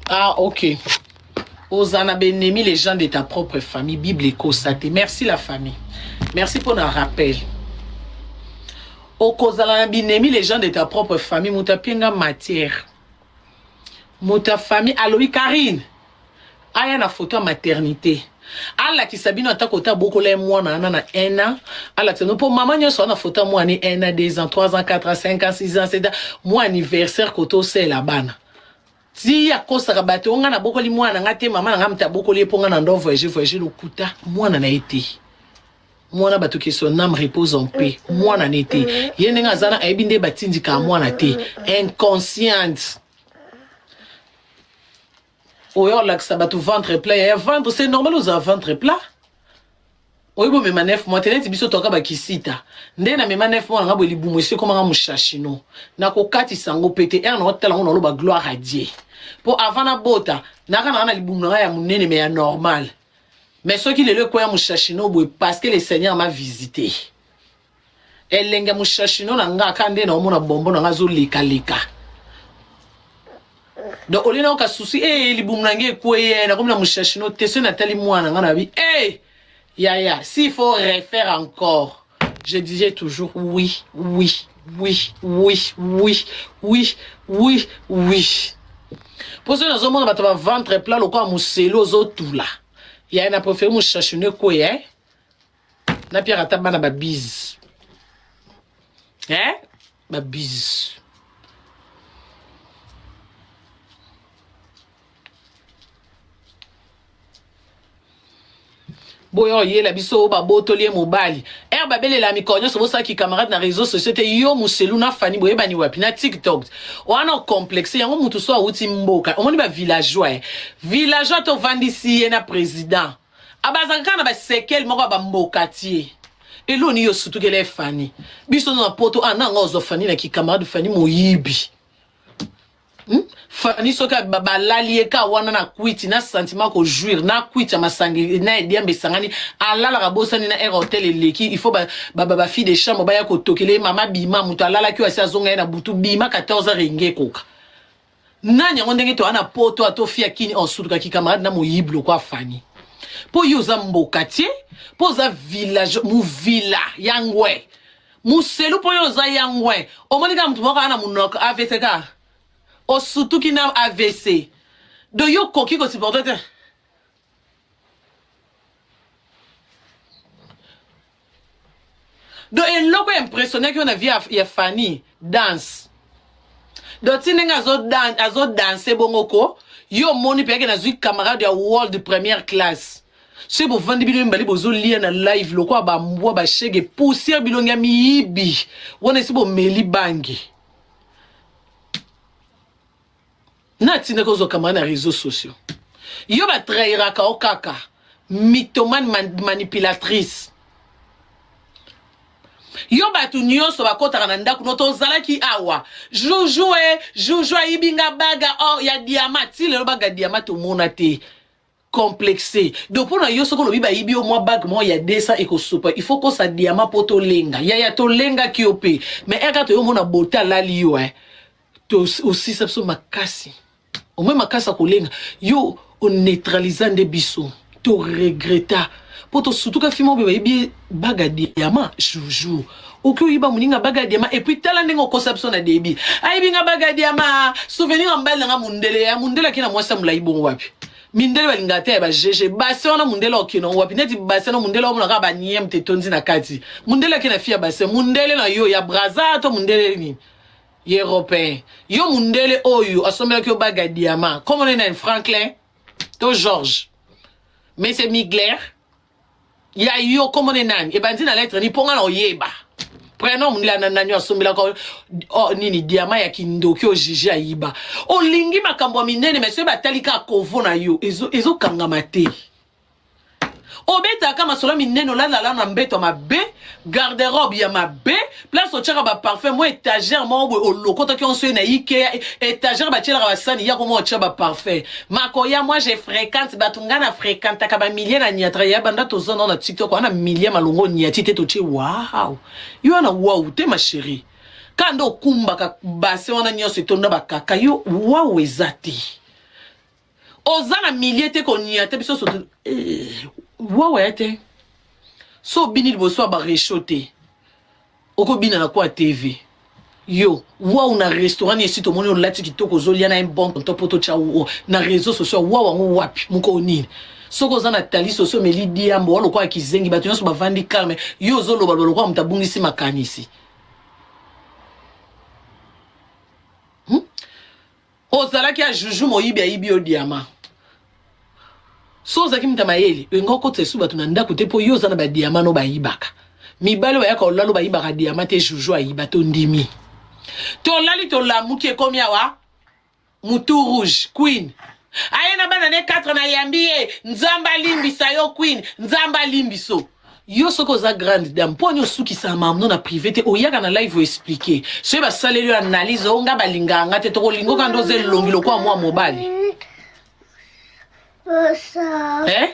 Ah, ok. Ozana benemi les gens de ta propre famille. Bible ekosa te. Merci la famille. Merci pour le rappel. Okozala na binemi les gens de ta propre famille. Moto apienga matière. Moto ya famille alobi Karine. Aya na photo ya maternité. Alakisa bino ata kota abokola ye mwana wana na 1 an. Alakisa bino mpo mama nyonso wana photo ya mwana 1 an, 2 ans, 3 ans, 4 ans, 5 ans, 6 ans, 7 ans. Mwa anniversaire koto osela bana. Ti akosaka bato o nga nabokoli mwana na nga te mama na nga moto abokoli ye mpo nga na ndo voyage voyage lokuta mwana na ye te mwana bato que son âme repose en paix mwana na ye te ye ndenge aza na ayebi nde batindikaka mwana te inconsciente oyo olakisa bato ventre plat ya ventre c'est normal ozala ventre plat oyebi omema 9 mois te neti biso toka bakisita nde na mema 9 mois nanga boye libumu esi ekomanga mushashino nakokatisa yango pe te ere naotala yango naloba gloire à Dieu po avant nabota naka nanga na libumu nanga ya monene mais ya normal mais soki lelo ekweya mushashino boye parce que le Seigneur m'a visité elenge ya mushashino na nga ka nde naomona bombo na nga azolekaleka donc olie nayoka susi e eh, libumu na ngai ekweye nakomi na mushashino te soki natali mwana nga nabi e eh, yaya s'il faut refaire encore je disais toujours oui oui oui oui oui oui oui oui mpo soki nazomona bato ba ventre plat lokola moselu ozotula yaya na préféré mushashino ekweya eh? Na Pierre ata bana ba bise. Eh? Ba bise. Boya oyela biso oyo babotoli ye mobali ere babelela mikolo nyonso bosalaki camarade na réseau sociaux te yo moselu na fani boyebani wapi na tiktok wana ocomplexe yango motu so awuti mboka omoni bavillageois eh. villageois tovandisi ye na président abazaka kaka na basekele moko ya bambokatie eloni yo sutukela ye fani biso na poto ah nanga ozwa fani na kikamarade fani moyibi Hmm? Fanny soki balali ye ka wana na kwiti na sentiment ko jouir na kwiti ya masangi na ediambe esangani alalaka bosani na air hotel eleki il faut ba ba, ba, ba fille de chambre baya kotokela ye mama bima moto alalaki oyo asi azonga ye na butu bima 14 heures enge ekoka nani yango ndenge toa na poto atofia kini osutukaki camarade na moyibi lokwa Fanny mpo yo oza mbokatie mpo oza village muvila ya ngwe Muselu po yo oza yangwe omoni kaka mutu moko aa na munoko avc kaka osutuki na avc donc yo okoki ko supporter te donc eloko impressionnaki yo na vie ya Fanny danse donc ti ndenge azo danse bongo ko yo omoni mpe nazwi camarade ya world première classe soki bovandi bino mibale bozolia na live lokola bambwa bashege poussière bilongi ya miyibi wana esi bomeli bangi na tindaki ozwa camarade na réseaux sociaux yo batrahiraka o kaka mythomane man, manipulatrice yo bato nyonso bakotaka na ndako no tozalaki awa juju e juju ayibi nga baga or ya diama ti lelo baga diama tomona te complexe donc mpo na yo soki olobi bayibi yo mwa bague moko ya 200 ekosopa il faut kosa diama mpo tolenga yaya tolengaki yo mpe mais eka toyo omona bote alali yo eh. Osisa biso makasi omoi makasi ya kolenga yo oneutralisa nde biso toregreta mpo tosutuka fima obe bayibi ye bague ya diama joujou oki oyiba moninga bague ya diama epuis tala ndenge okosa biso na debi ayibi nga bague ya diama souvenir ya mobali na nga mundele ya mundele ake na mwasi ya molai bongo wapi mindele balingaka te ya ba gg base wana mundele okende yango wapi neti base na mundele omona kaka banieme te etondi na kati mundele ake na fi ya base mundele na yo ya braza to mundele nini ye européen yo mundele oyo asombelaki yo bague ya diama komona ye nani franklin to george monsieur migler ya yo komona ye nani ebandi na lettre ni mpo nga na oyeba prénom mundele na nani asombelaka oh, nini diama ya kindoki oyo jiji ayiba olingi makambo ya minene mais soki batali kaka kovo na yo ezokangama ezo te obetaka masolo minene olalala na mbeto ya mabe garde-robe ya mabe place otyaka baparfum mwa étagère moko boye olokotaki onso ye na ikea étagère batyelaka basani yako mwa otya baparfum makoya moi je fréquente bato ngai na fréquentaka bamilie na niatra ya banda toza nao na tiktok wana milie malongo oniati te totye wow yo wana wow te ma chérie kaka nde okumbaka base wana nyonso etonda bakaka yo wow eza te oza na milie te konia te biso soto eh, wawa ya te so obini liboso ya barecho te okobina na kwa tv yo wau na restaurant ni esi tomoni olati kitoko ozolia na un bon tonto mpo totya na réseau sociaux wau yango wapi mokolo nini soki oza na tali sosi omeli diambo wa lokola kizengi bato nyonso bavandi calme yo ozolobaloba lokola moto abungisi makanisi hmm? Ozalaki ya juju moyibi ayibi yo diama. So ozalaki moto ya mayele olinga okotisa esu bato na ndako te mpo yo oza na badiama no bayibaka. Mibali bayaka olalo bayibaka diama te juju ayiba tondimi. Tolali tolamuki ekomi awa mutu rouge queen aye na bana ne 4 na yambi ye nzambe alimbisa yo queen nzambe alimbiso Yo soki oza grande dame mpo ani osukisaka makambo na privé te oyaka na live oexplike soki basaleli yo analyse o nga balingaka nga te tokolinga oka nde oza elongi lokola mwa mobali eh?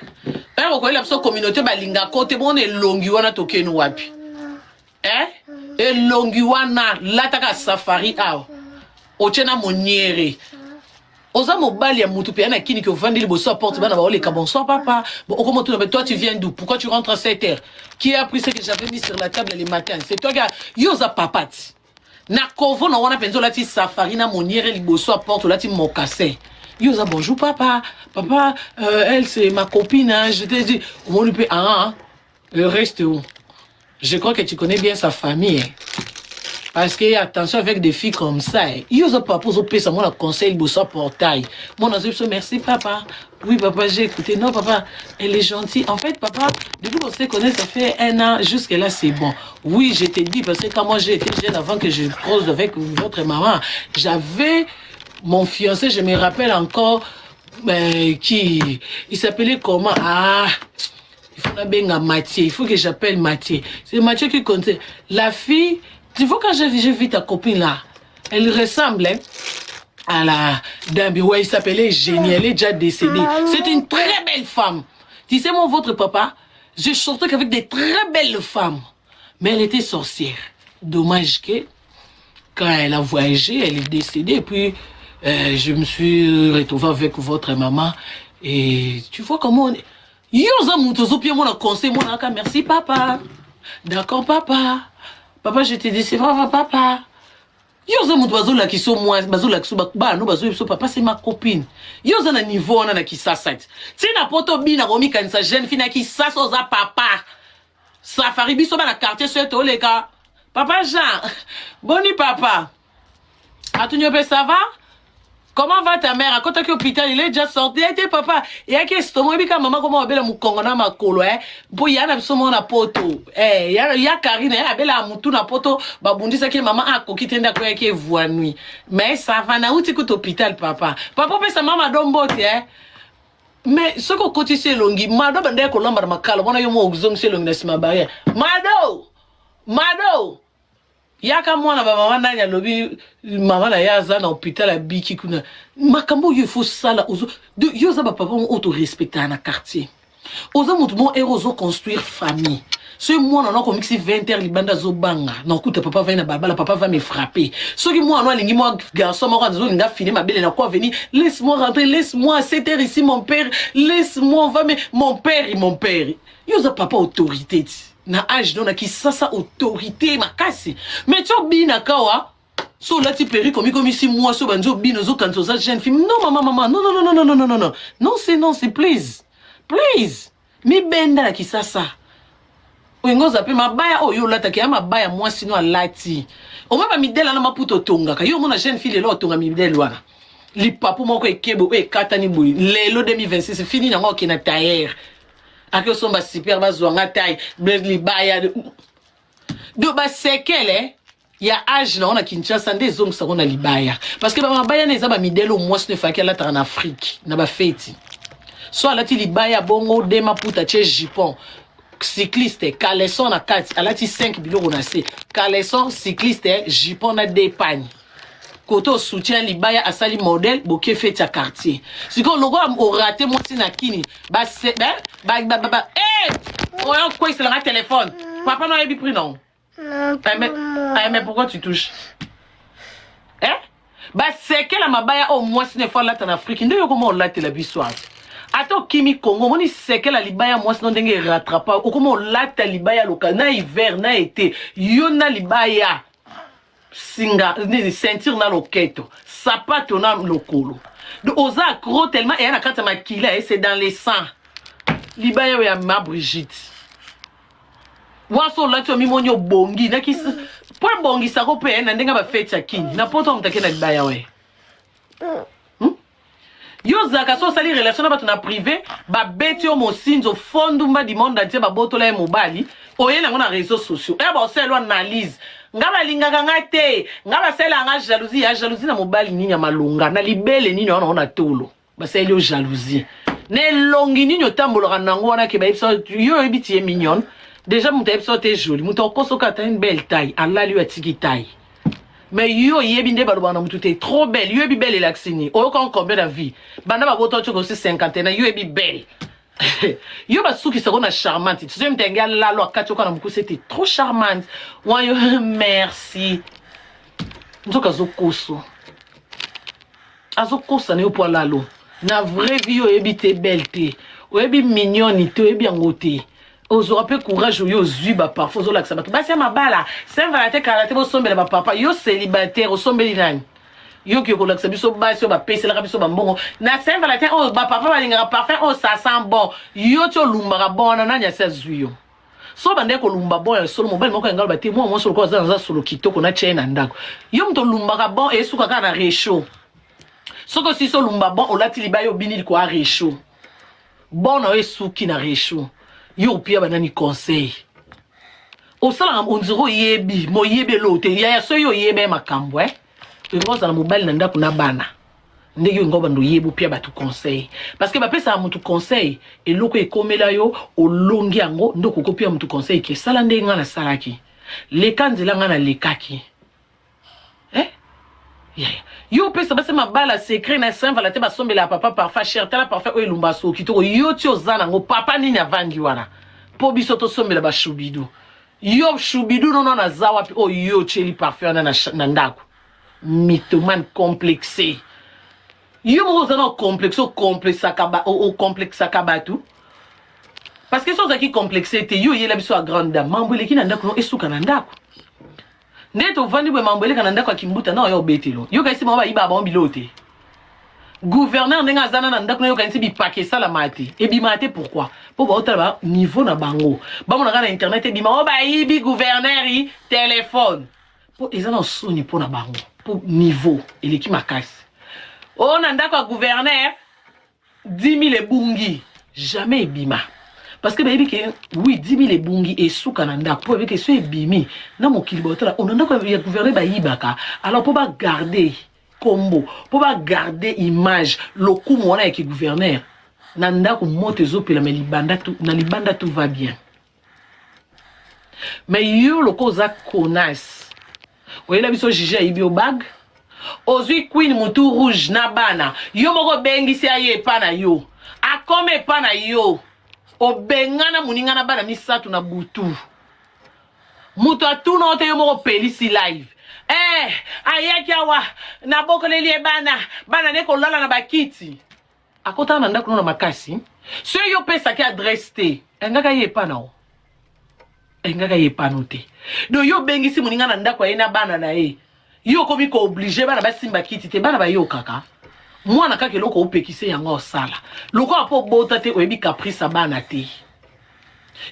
Eh, okoyela biso communauté balingaka te bona elongi wana tokeni wapi eh? elongi wana lataka safari awa otie na moniere oza mobali ya mutu mpe ya na kini ke ovandi liboso ya porte bana baoleka bonsoir papa bon, okoma tuna toi tu viens d'où pourquoi tu rentres à 7 heures qui a pris ce que j'avais mis sur la table le matin c'est toi qui a yo oza papa ti na kovo na wana mpenza olati safari na moniere liboso ya porte olati mocassin yo oza bonjour papa papa euh, elle c'est ma copine hein, je t'ai dit omoni mpe ah, ah le reste où? Je crois que tu connais bien sa famille. Hein. Parce que attention avec des filles comme ça. Hein. Yo zo papa zo pesa moi conseil liboso portail. Moi nazo biso merci papa. Oui papa, j'ai écouté. Non papa, elle est gentille. En fait papa, depuis qu'on se connaît, ça fait un an jusque là c'est bon. Oui, je t'ai dit parce que quand moi j'ai été jeune avant que je cause avec votre maman, j'avais mon fiancé, je me rappelle encore qui il s'appelait comment Ah, il faut nabenga Mathieu, il faut que j'appelle Mathieu. C'est Mathieu qui comptait. La fille, tu vois quand j'ai vu ta copine là, elle ressemble hein, à la dame. Ouais, il s'appelait Génie, elle est déjà décédée. C'est une très belle femme. Tu sais, moi, votre papa, je sortais qu'avec des très belles femmes. Mais elle était sorcière. Dommage que, quand elle a voyagé, elle est décédée. Et puis, je me suis retrouvée avec votre maman. Et tu vois comment on est. Yo oza moto ozopia mwana conseil mwana aka merci papa d'accord papa papa je te dis c'est vrai papa yo oza moto bazolakisa mwasi bazolakisa bana bazoyebi so papa c'est ma copine yo oza na niveau wana na kisasa ti ntina poto obina komikanisa jeune fille na kisasa oza papa safari biso bana quartier so toleka papa Jean boni papa atuni yo mpe ça va comment va ta mère akotaki hôpital il est déjà sorti ete papa eyaki estomac oyebi kaka mama koma abela mokongo na makolo e mpo ya na biso moko na poto eh, ya, ya Karine ye abelaka motu na poto babundisaki ye mama akoki te nde akoyaki evoinui mais ça va nauti kuta hôpital papa papa opesa mama do mbote eh. Mais soki okotisi elongi mado bandaki kolamba na makala wana yo mo ozongisi elongi na nsima barrière mado mado yaka mwana bamama nani alobi mama na ye aza na hôpital abiki kuna makambo oyo ifo sala yo oza bapapa oyo torespectaka na quartier oza motu moko ere ozoconstruire famille soki mwana no akomikisi 20 heures libanda azobanga na okuta papa vai na balabala papa va me frapper soki mwana no alingi mwa garçon moko azolinga fine mabele na quoi venir laisse moi rentrer laisse moi à 7 heures ici mon père laisse moi on va me mon père mon père yo oza papa autorité ti na age no na kisasa autorité makasi mais ti obinaka wa so olati perruque omikomisi mwasi oyo bandi obina ozokanisa oza jeune fille non mama mama non non non non non non non non non c'est non c'est please please mibenda na kisasa oyenga oza mpe mabaya oyo olataka ya mabaya mwasi no alati omoi bamidele wana maputa otongaka yo omona jeune fille lelo otonga midele wana lipapu moko ekebe oyo ekatani boye lelo 2026 fini nango okende na tailleur ake osomba super bazwanga taille libaya do basekele ya age nango na Kinshasa nde ezongisango na libaya parce que bamabaya na eza bamidele oyo mwasi no efalaki alataka na Afrique na bafeti so alati libaya bongo de maputa tie jupon cycliste caleçon na kati alati 5 biloko na se caleçon cycliste jupon na deux pagnes kote soutien libaya asali modèle boke feti ya quartier sikoyo lokola orate mwasi na kini base ba ba ba ba eh oyo okweyiselanga telefone papa no ayebi prix non Non, eh, mais, eh, mais pourquoi tu touches eh basekela mabaya oyo mwasi na efo alata na Afrique nde yokoma olatela biso ata ata okimi Congo omoni sekela libaya mwasi no ndenge erattrapa okoma olata libaya loka na hiver na été yo na libaya singa nini ceinture na loketo sapato na lokolo donc oza accro tellement eya na kati ya makila e c'est dans le sang libaya oyo ya ma Brigitte wasi olati omimoni obongi nakisi mpo ebongisako mpe na ndenge bafeti ya kini na poto moto ake na libaya oye hmm? Yo ozalaka so osali relation na bato na privé babeti yo mosinzo fondumba du monde entier babotola ye mobali oye nango na réseaux sociaux eya baosala analyse nga balingaka nga te nga basalelaka nga jalousie ya jalousie na mobali nini ya malonga na libele nini wana na tolo basaleli yo jalousie na elongi nini otambolaka nango wana ke bayebisa yo oyebi ti ye mignonne déjà moto ayebisa yo te joli moto akosoka ata une belle taille alali yo atiki taille mais yo oyebi nde balobaka na motu te trop belle yo oyebi belle elakisi nini oyoka combien na vie banda babota otioka osi cinquantaine yo oyebi belle yo basukisako na charmante soki moto yange alalo akati oka na mokuse ete trop charmante wana yo merci nzoka azokoso azokosa na yo mpo alalo na vraie vie oyebi te belle te oyebi mignonne te oyebi yango te ozwaka mpe courage oyo ozwi baparfum ozolakisa bato basi ya mabala saint valentin kala te bosombela bapapa yo célibataire osombeli nani yoki okolakisa biso basi oyo bapeselaka biso bambongo na saint valentin oyo bapapa balingaka parfum oyo ça sent bon yo ti olumbaka bon wana nani asi azwi yo. So bandaki kolumba bon ya solo, mobali moko yanga aloba te mwa mwasi lokola aza naza solo kitoko na tie na ndako. Yo moto olumbaka bon esuka kaka na rechaud. Soki osisi olumba bon olati libaya obini likolo ya rechaud. Bon na yo esuki na rechaud. Yo opia banani conseil. Osalaka ondire oyebi, moyebi eloko te. Yaya soki oyebi makambo eh. Olingi ozala mobali na ndako na bana. Ndenge olingi obanda oyeba opia bato conseil. Parce que bapesaka moto conseil eloko ekomela yo olongi yango nde okoki opia moto conseil ke sala ndenge ngai nasalaki. Leka nzela ngai nalekaki. Eh? Yaya. Yo opesa basi mabala secret na Saint Valentin basombela papa parfum cher tala parfum oyo elumba soki kitoko yo ti oza nango papa nini avandi wana po biso tosombela ba shubidu yo shubidu nono naza wapi oyo yo otyeli parfum wana na, na ndako mythomane complexe yo moko oza na complexe okomplexaka okomplexaka bato parce que so ozalaki complexe te yo oyela biso ya grande dame mambo eleki na ndako no esuka na ndako nde tovandi boye mambo eleka na ndako ya kimbuta na oyo obetelo yo kanisi bango bayibaka bango biloko te gouverneur ndenge aza na na ndako na yo kanisi bipake esalama te ebimaka te pourquoi mpo baotala ba niveau na bango bamonaka na internet ebima o bayibi gouverneur telefone mpo eza na soni mpo na bango mpo niveau eleki makasi o na ndako ya gouverneur 10 000 ebungi jamais ebima parce que bayebi ke oui 10 000 ebungi esuka na ndako mpo bayebi ke so ebimi na mokili baotala ona ndako ya gouverneur bayibaka alors mpo bagarde kombo mpo bagarde image lokumu wana ya kigouverneur na ndako moto ezopela me libanda na libanda tout va bien mais yo loko oza connasse oyela biso juge ayibi yo bague ozwi queen mutu rouge na bana yo moko obengisi aye epa na yo akoma epa na yo obengana moninga na bana misato na butu moto atuna yo te yo moko opelisi live eh, ayaki awa nabokoleli ye bana bana ne kolala na bakiti akotaka na ndako no na makasi soki yo opesaki adresse te engaka ye epa na yo engaka ye epano te donc yo obengisi moninga na ndako aye na bana na ye yo okomi kooblige bana basimba kiti te bana bayokaka mwana kaka eloko opekise yango osala lokola mpo obota te oyebi caprice ya bana te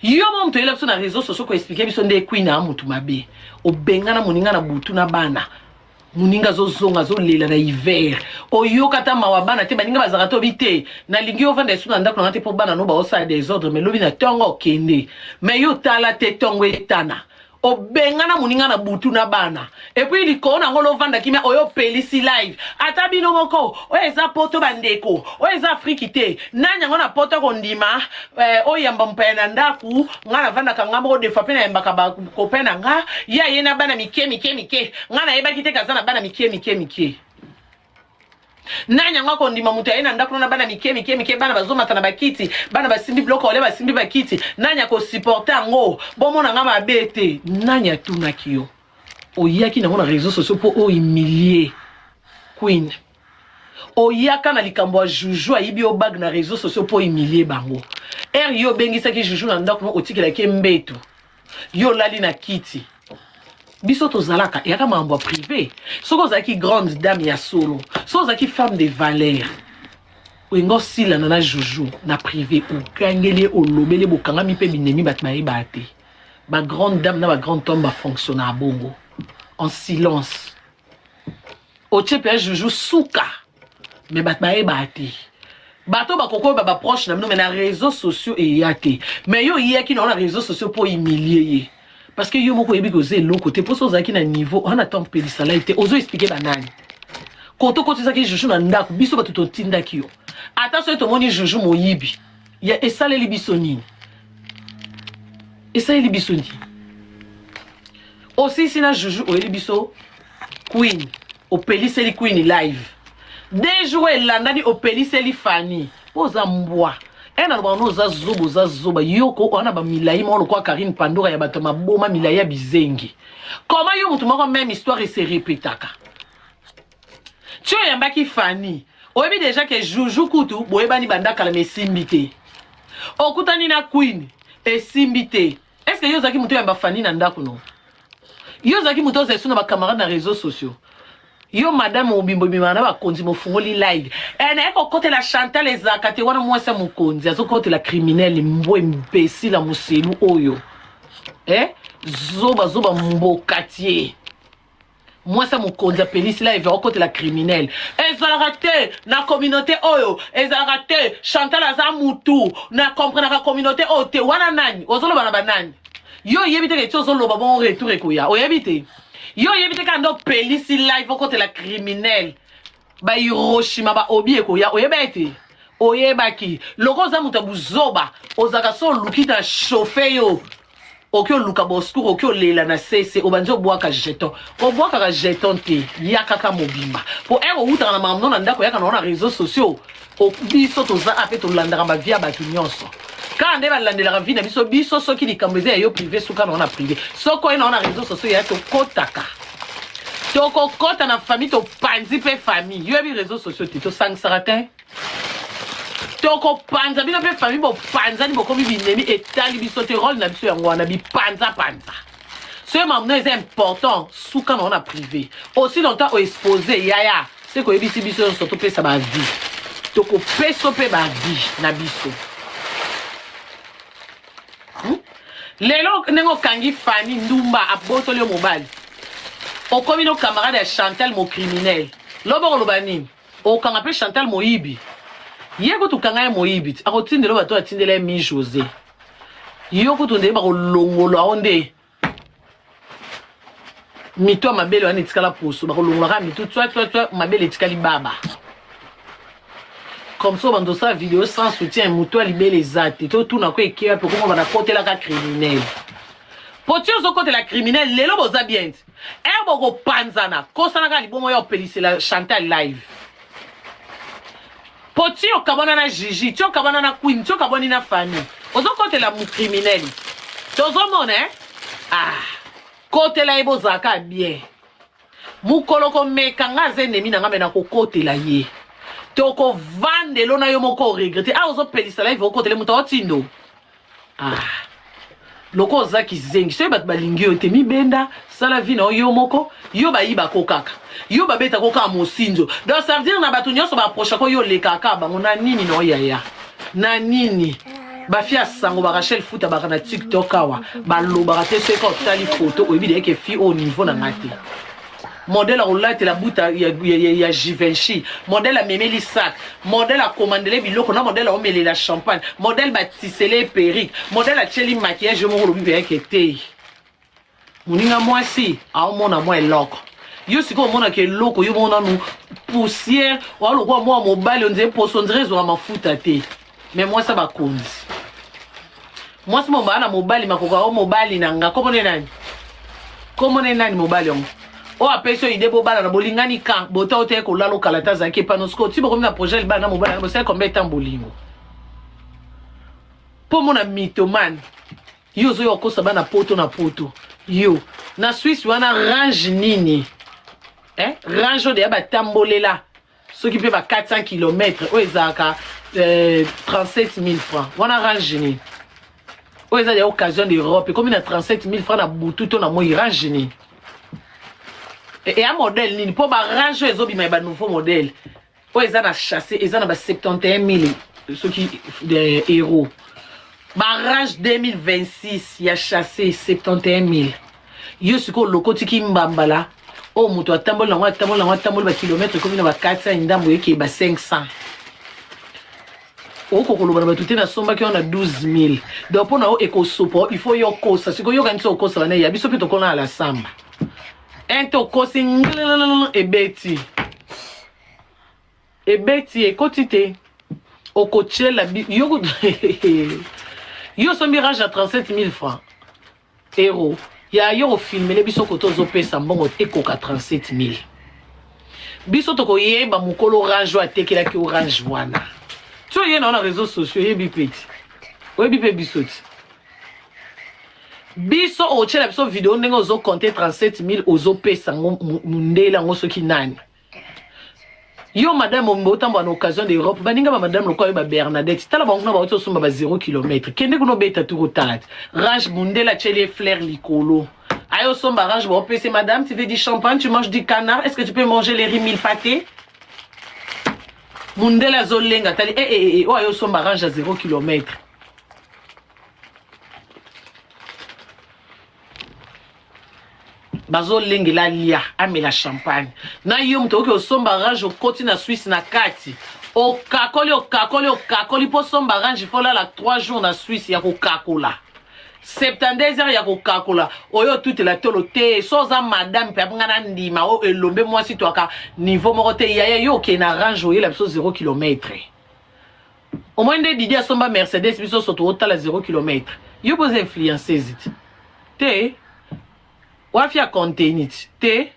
yo mo moto oyela biso na réseau sociaux koexplike biso nde ekwina ya motu mabe obengana moninga na butu na bana moninga azozonga azolela na hiver oyoka ata mawa bana te baninga bazalaka te obi te nalingi ovanda esu na ndako na nga te mpo bana no baosala desordre me lobi na ntongo okende me yo tala te ntongo etana obengana moninga na butu na bana epuis likolo na yango lovanda kimia oyo opelisi live ata bino moko oyo eza poto bandeko oyo eza afriki te nani yango na poto akondima eh, oyamba mopaya na ndaku nga navandaka nga moko defa mpe nayambaka bakope na nga ye aye na bana mike mike mike nga nayebaki te kaza na bana mike mike mike nani yango akondima moto aye na ndako na bana mike mike mike bana bazomata na bakiti bana basimbi biloko olia basimbi bakiti nani akosupporte yango bomona nga mabe te nani atunaki yo oyaki nango na réseau sociaux mpo ohumilie queen oyaka na likambo ya juju ayibi yo bague na réseau sociaux mpo humilie bango ere yo obengisaki juju na ndako no otikelaki ye mbeto yo olali na kiti biso tozalaka eyaka makambo ya privé soki ozalaki grande dame ya solo soki ozalaki femme de valeur olinga osilana na juju na privé ogangeli ye olobeli bokangami mpe binemi bato bayebaka te bagrande dame na bagrande homme bafonctionnaka bongo en silence otie mpe juju suka me bato bayebaka te bato bakoki oyeba baproche na bino me na réseau sociaux eya te me yo oyaki nango na réseau sociaux mpo humilie ye parce que yo moko oyebi koza eloko te mposo ozalaki na niveau wana ta mpelisa live te ozo explike banani koto okotisaki juju na ndako biso bato totindaki yo ata soki tomoni juju moyibi ya esaleli biso nini esaleli biso nini osisi na juju oyeli biso queen opeliseli queen live deux jours elandani opeliseli Fanny mpo oza mbwa e nalobaka no oza zoba oza zoba yoko wana bamilai moko lokola Karine Pandora ya bato ya maboma milai ya bizengi koma yo motu moko même histoire ese repetaka ti oyambaki Fanny oyebi deja ke juju kutu boyebani banda kala ma esimbi te okutani na queen esimbi te est ce que yo ozalaki moto oyamba Fanny na ndako no yo ozalaki moto ozala esu na bacamarade na réseaux sociaux yo madame mobimbo ebimaka na bakonzi mofungoli live e naye kokotela chantal ezalaka te wana mwasi ya mokonzi azokotela criminel mbwe imbécile ya moselu oyo. Eh? Zoba zoba mbokatier. Mwasi ya mokonzi apelisi live akotela criminel. Ezalaka te na communauté oyo, ezalaka te. Chantal aza mutu, na comprenaka communauté oyo te. Wana nani? Ozoloba na banani? Yo oyebi te ke ti ozoloba bongo retour ekoya. Oyebi te? Yo oyebi te kaka nde opelisi live okotela criminel. Ba Hiroshima ba obi ekoya. Oyeba ete? Oyebaki. Loko oza moto ya buzoba, ozalaka so oluki na chauffe yo. Oki oluka boscour, oki olela na sese, obandi obwaka jeton. Obwakaka jeton te, yakaka mobimba. Po ere owutaka na makambo na ndako, yaka na na réseaux sociaux. Biso toza ape tolandaka ba vie ya bato nyonso. Kaka nde balandelaka vie na biso, biso soki likambo eza ya yo privé, suka na na privé. Soki oye na na réseaux sociaux ya tokotaka. Tokokota na famille, topanzi mpe famille. Yo yebi réseaux sociaux te, tosangisaka te. Tokopanza bino mpe famille, bopanzani bokomi binemi, etali biso te, role na biso yango wana bipanza-panza. Soki makambo eza important, suka na wana privé. Aussi longtemps oexpose yaya, se koyebisi biso nyonso topesa ba vie. Tokopesa mpe ba vie na biso. Lelo ndenge okangi Fanny ndumba abotoli yo mobali. Okomi no camarade ya Chantal mo criminel. Lobo koloba nini? Okanga pe Chantal moyibi. Ye kutu kanga ye moyibi. Akotindela bato atindela ye mi José. Yo kutu nde bakolongola o nde. Mito ya mabele wana etikala poso, bakolongolaka mito twa twa twa mabele etikali baba. Comme ça bando sa vidéo sans soutien, moto ya libele eza te. Totuna ko ekeya pe koma bana kotelaka criminel. Poti ozokotela criminel lelo boza bien. Ere bokopanzana, kosanaka libomo ya opelisela Chantal live. Poti okabwana na Gigi, ti okabwana na Queen, ti okabwani na Fanny. Ozokotela mu criminel. Tozomona eh? Ah, kotela ye bozalaka bien. Mokolo komeka nga aza ennemi na nga me nakokotela ye. Tokovandelo na yo moko oregrete. Ah, ozopelisa live okotela moto aotindo. Ah. Loko oza kizengi soki bato balingi yo te mibenda sala vie na yo moko yo bayibako kaka yo babetako kaka mosinzo donc ça veut dire na bato nyonso baapprochako yo olekaka kaka bango na nini na oyaya na nini bafi ya sango ba Rachel Futa baka na TikTok awa balobaka te soki otali photo oyebi deyeke fi au niveau na nga te modèle akolatela buta ya, ya, ya, ya Givenchy, modèle amemeli sac, modèle akomandele biloko na modèle aomelela champagne, modèle batisele perruque, modèle atieli maquillage yo moko olobi peyeke te. Moninga mwasi aomona mwa eloko yo sikoyo omonaka eloko yo moko nanu poussière oa lokola mwa mobali ondire poso ondire ezwaka mafuta te me mwasi ya bakonzi mwasi mobala na mobali makoka o mobali na nga kombo ne nani kombo ne nani mobali yango oyo apesi yo ide bobala na bolingani kan bota oyo te kolala okala te azalaki epano sikoyo ti bokomi na projet libala na mobali na bosali combien temps bolingo mpo mona mythomane yo ozoya okosa bana poto na poto yo na Suisse wana range nini eh? range oyo deya batambolela soki mpe ba 400 km oyo ezalaka 37 000 francs wana range nini oyo eza ya occasion d'Europe ekomi na 37 000 francs na butu to na moi range nini eya modèle nini mpo ba range oyo ezobima ya ba nouveau modèle oyo eza na chasse eza na ba 71 000 soki euro ba range 2026 ya chasse 71 000 yo sikoyo olokotiki mbambala oyo moto atamboli nango atamboli nango atamboli bakilometre ekomi na ba 400 ndambo ekei ba 500 okoki koloba na bato te nasombaki wana 12 000 donc mpo na yo ekosopa il faut yo okosa sikoyo yokanisi okosa wana ya biso mpe tokona ala samba un te okosi ebeti ebeti ekoti te okotiela yo yo osombi range ya 37 000 francs euro ya yo kofilmele biso kote ozopesa mbongo ekoka 37 000 biso tokoyeba mokolo orange oyo atekelaki orange wana ti oye na na réseau sociaux oyebi mpe ti oyebi mpe biso ti biso okotiela biso video ndenge ozokonte 37 000 ozopesa yango mundele yango soki nani yo madame ombe otambola na occasion d'Europe baninga ba madame lokola yo ba Bernadette tala bango kuna bauti osomba ba 0 km kende kuna obeta tour otala te range mundele atieli ye fleur likolo aye osomba range baopese madame tu veux du champagne tu manges du canard est-ce que tu peux manger les riz mille pâté mundele azolenga tali eh, eh, eh, oyo aye osomba range ya 0 km. Bazolengela alia, amela champagne. Na yo moto okoki osomba range okoti na Suisse na kati. Okakoli okakoli okakoli mpo osomba range il faut olala 3 jours na Suisse ya kokakola. 72 heures ya kokakola oyo otutela tolo te so oza madame mpe nga na ndima oyo elombe mwasi twaka niveau moko te yaya yo okende na range oyela biso 0 kilomètre omoi nde didi asomba mercedes biso so tootala 0 kilomètre yo boza influenceuse te te wafi ya contenu te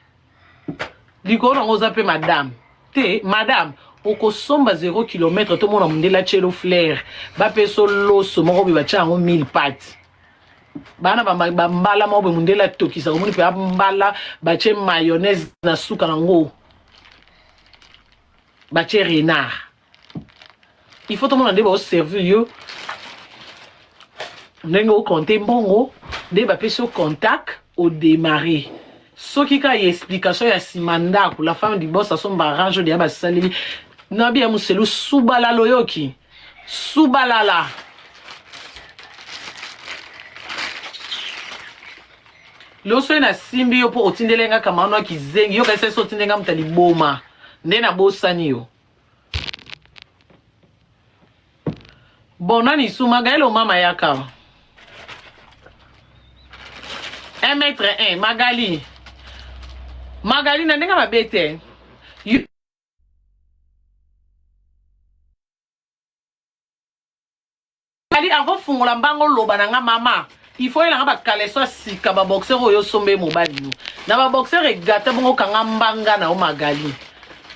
likolo nango oza mpe madame te madame okosomba 0 kilomètre tomona mondele atyelo flair bapeso loso moko boye batya yango 1000 pate bana bambala moko boye mondele atokisaka omoni mpe ambala batye mayonnaise na suka nango batye renard il faut tomona nde baoservir yo ndenge okonte mbongo nde bapesi yo contact odemare soki kaka ya explication ya nsima ndako la femme du boss asomba range oyo deya basaleli nabi ya moselu subalala oyoki subalala loso ye nasimbi yo mpo otindeli nga kamano ya kizengi yo kaisa so otindeli nga moto ya liboma nde nabosani yo Bon nani su Magael omama yaka. 1 mètre 1 Magali. Magali na ndenge mabe te. Magali avant fungola mbango loba na nga mama. Il faut yela nga ba caleçon ya sika ba boxer oyo osombe mobali no. Na ba boxer egata bongo kanga mbanga na yo Magali.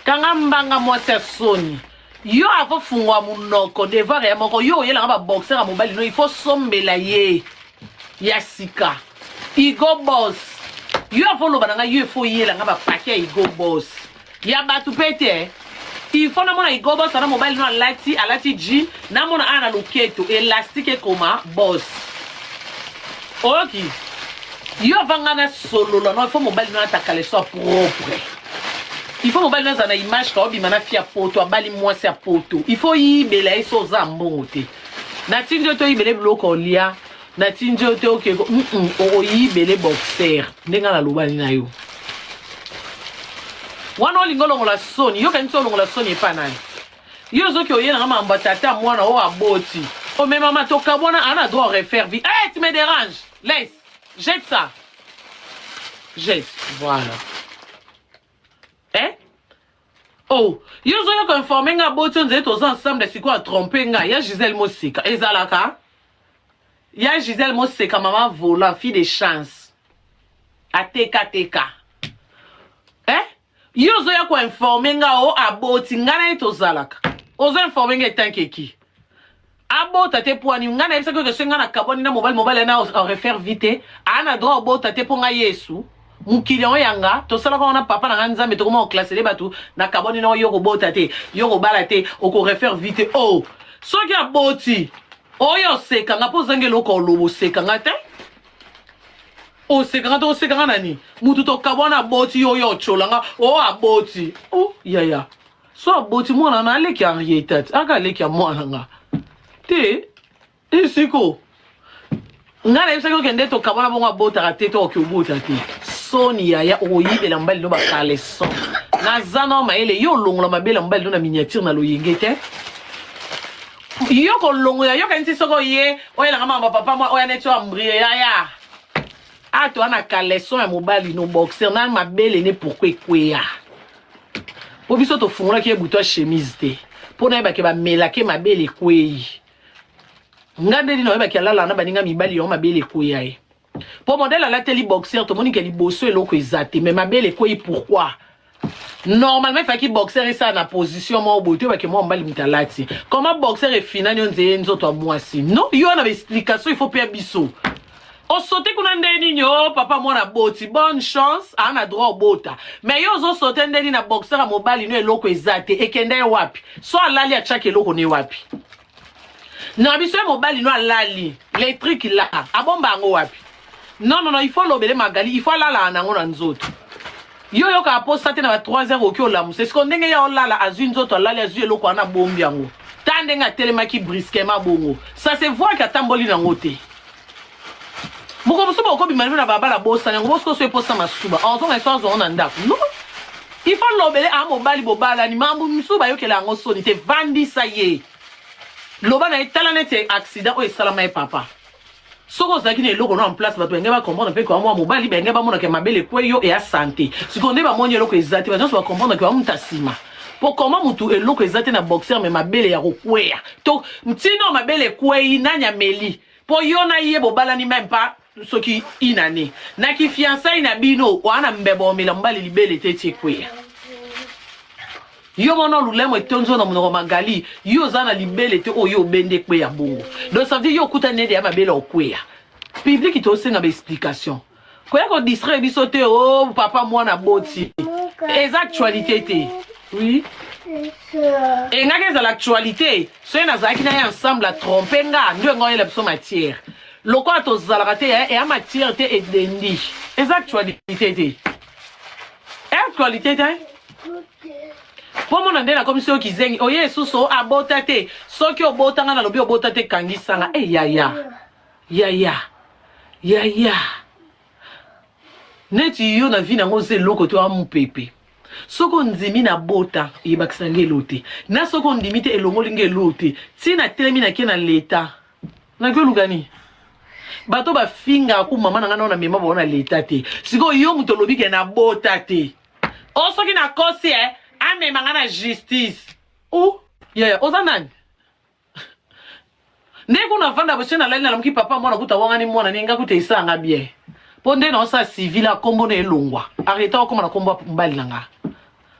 Kanga mbanga mwasi ya soni. Yo avant fungwa munoko devoir ya moko yo oyela nga ba boxer ya mobali no il faut sombela ye ya sika. Igo boss. Yo avant loba na nga yo il faut yela nga ba paquet ya Igo boss. Ya batu pe te. Il faut namona Igo boss na mobali no alati alati jean namona ana na loketo elastique ekoma boss. Oyoki? Yo avant nga na solola no il faut mobali no ata caleçon propre. Il faut mobali no azala na image ka obima na fille ya poto abali mwasi ya poto. Il faut yibela ye so oza mbongo te. Natindi yo te oyibele biloko olia. Natindi yo te oke mm -mm, okoyibele boxer ndenge nalobani na yo. Wana olingi olongola soni, yo kanisi olongola soni epa nani? Yo ozoki oye nanga mambo ya tata mwana oyo aboti. Omemama tokabwana ana droit refaire vie. Hey, tu me déranges. Laisse. Jette ça. Jette. Voilà. Eh? Oh, yo ozoya ko informer nga aboti yo nzele toza ensemble sikoyo a tromper nga. Ya Gisèle Moseka ezalaka? Ya Gisèle Moseka maman volant fille de chance. Ateka teka. Eh? Yo ozoya ko informer nga o aboti nga na ye tozalaka. Ozo informer nga etanke ki? Abota te poani nga nayebisaki yo ke soki nga nakabwani na mobali mobali ana refaire vie te aa na droit obota te mpo nga yesu mokili yango yanga tosalaka wana papa na nga nzambe tokoma koklasele bato nakabwani na yo kobota te yo kobala te okorefaire vie te o oh. soki aboti oyo oseka nga mpo ozangi eloko oloba oseka nga te oseka nga te oseka nga nani motu tokabwana aboti yo oyo otyola nga o oh, aboti o oh, yaya So aboti mwana na aleki ya Henrietta te aka aleki ya mwana nga te esiko ngai nayebisaki okende tokabwana bongo abotaka te to okoki obota te soni yaya okoyibela mobali no bakaleson naza na mayele yo olongola mabele ya mobali no na miniature na loyenge te yo kolongola yo kanisi soko ye oyelanga mama papa mwa oya neti oyo ambrie yaya ato wana kaleson ya mobali no boxer na mabele ne pourkui ekweya po biso tofungolaki ye butu ya chemise te mpo nayebake bamelake mabele ekwei nga nde nini oyebaki alala na baninga mibali yango mabele ekweya ye mpo modele alateli boxer tomoni ke liboso eloko eza te mais mabele ekwei pourquoi normalement efaki boxer esala na position moko boye toyebake mwa mobali moto alati comment boxer efinani yo nzeye nzoto ya mwasi non yo wana baexplication il faut mpe ya biso osote kuna nde nini o oh, papa mwana boti bonne chance aa na droit obota mais yo ozosote nde nini na boxer ya mobali no eloko eza te ekenda ye wapi so alali atiaka eloko ne wapi na biso ye mobali no alali le truc la abomba yango wapi non non non il faut lobele magali il faut alala nango na nzoto yo oyokaka posa te na ba 3 heures okoki olamusa esiko ndenge ya olala azwi nzoto alali azwi eloko wana abombi yango ta ndenge atelemaki brusquement bongo ça se voit ke atamboli nango te. Mokolo mosusu bokobima na bino na balabala bosani yango bosiko so eposa masuba ozonga eso azongo na ndako non il faut lobele a mobali bobalani mambo misusu bayokela yango soni te vandisa ye loba na ye tala neti accident oyo esalama ye papa soki ozalaki na eloko no en place bato benge bacomprendre mpe kwa mwa mobali benge bamonaka mabele ekwe yo eya sante sikoyo nde bamoni eloko eza te bato nyonso bacomprendre ke bamuta nsima po koma mutu eloko eza te na boxer me mabele ya kokweya to ntina mabele ekwei nani ameli Po yo na ye bobalani meme pas soki une annee. Na ki fiançailles na bino wana mbebo omela mobali libele te ti ekweya. Yo mona lulemo etonzi na monoko Magali, yo oza na libele te oyo obende ekweya bongo. Donc ça veut dire yo okutani nde ya mabele okweya. Public tosenga ba explication. Koya ko distraire biso te oh papa mwana boti. Eza actualité te. Oui. Engaki ezala actualité soki nazalaki na ye ensemble atrompe nga nde nga oyela biso matière lokola tozalaka te eya matière te edendi eza actualité te actualité te mpo mona nde nakomi soki kizengi oye esusu abota te soki obota nga nalobi obota te kangisanga e yaya yaya yaya neti yo na vie nango oza eloko te oa mopepe soki ondimi na bota eyebakisa nga elo te na soki ondimi te elongoli nga elo te ti natelemi nake na leta nake oluka nini bato bafingaka ku mama na ngai nao na mema bango na leta te sikoyo yo moto olobi ke nabota te o soki nakosi e amema ngai na justice o yaya oza nani nde kuna vanda bosie nalali nalamuki papa mwana kuta wangani mwana ne nga kuta esala nga bien mpo nde naosala civil a kombo na elongwa arreta okoma na kombo ya mobali na nga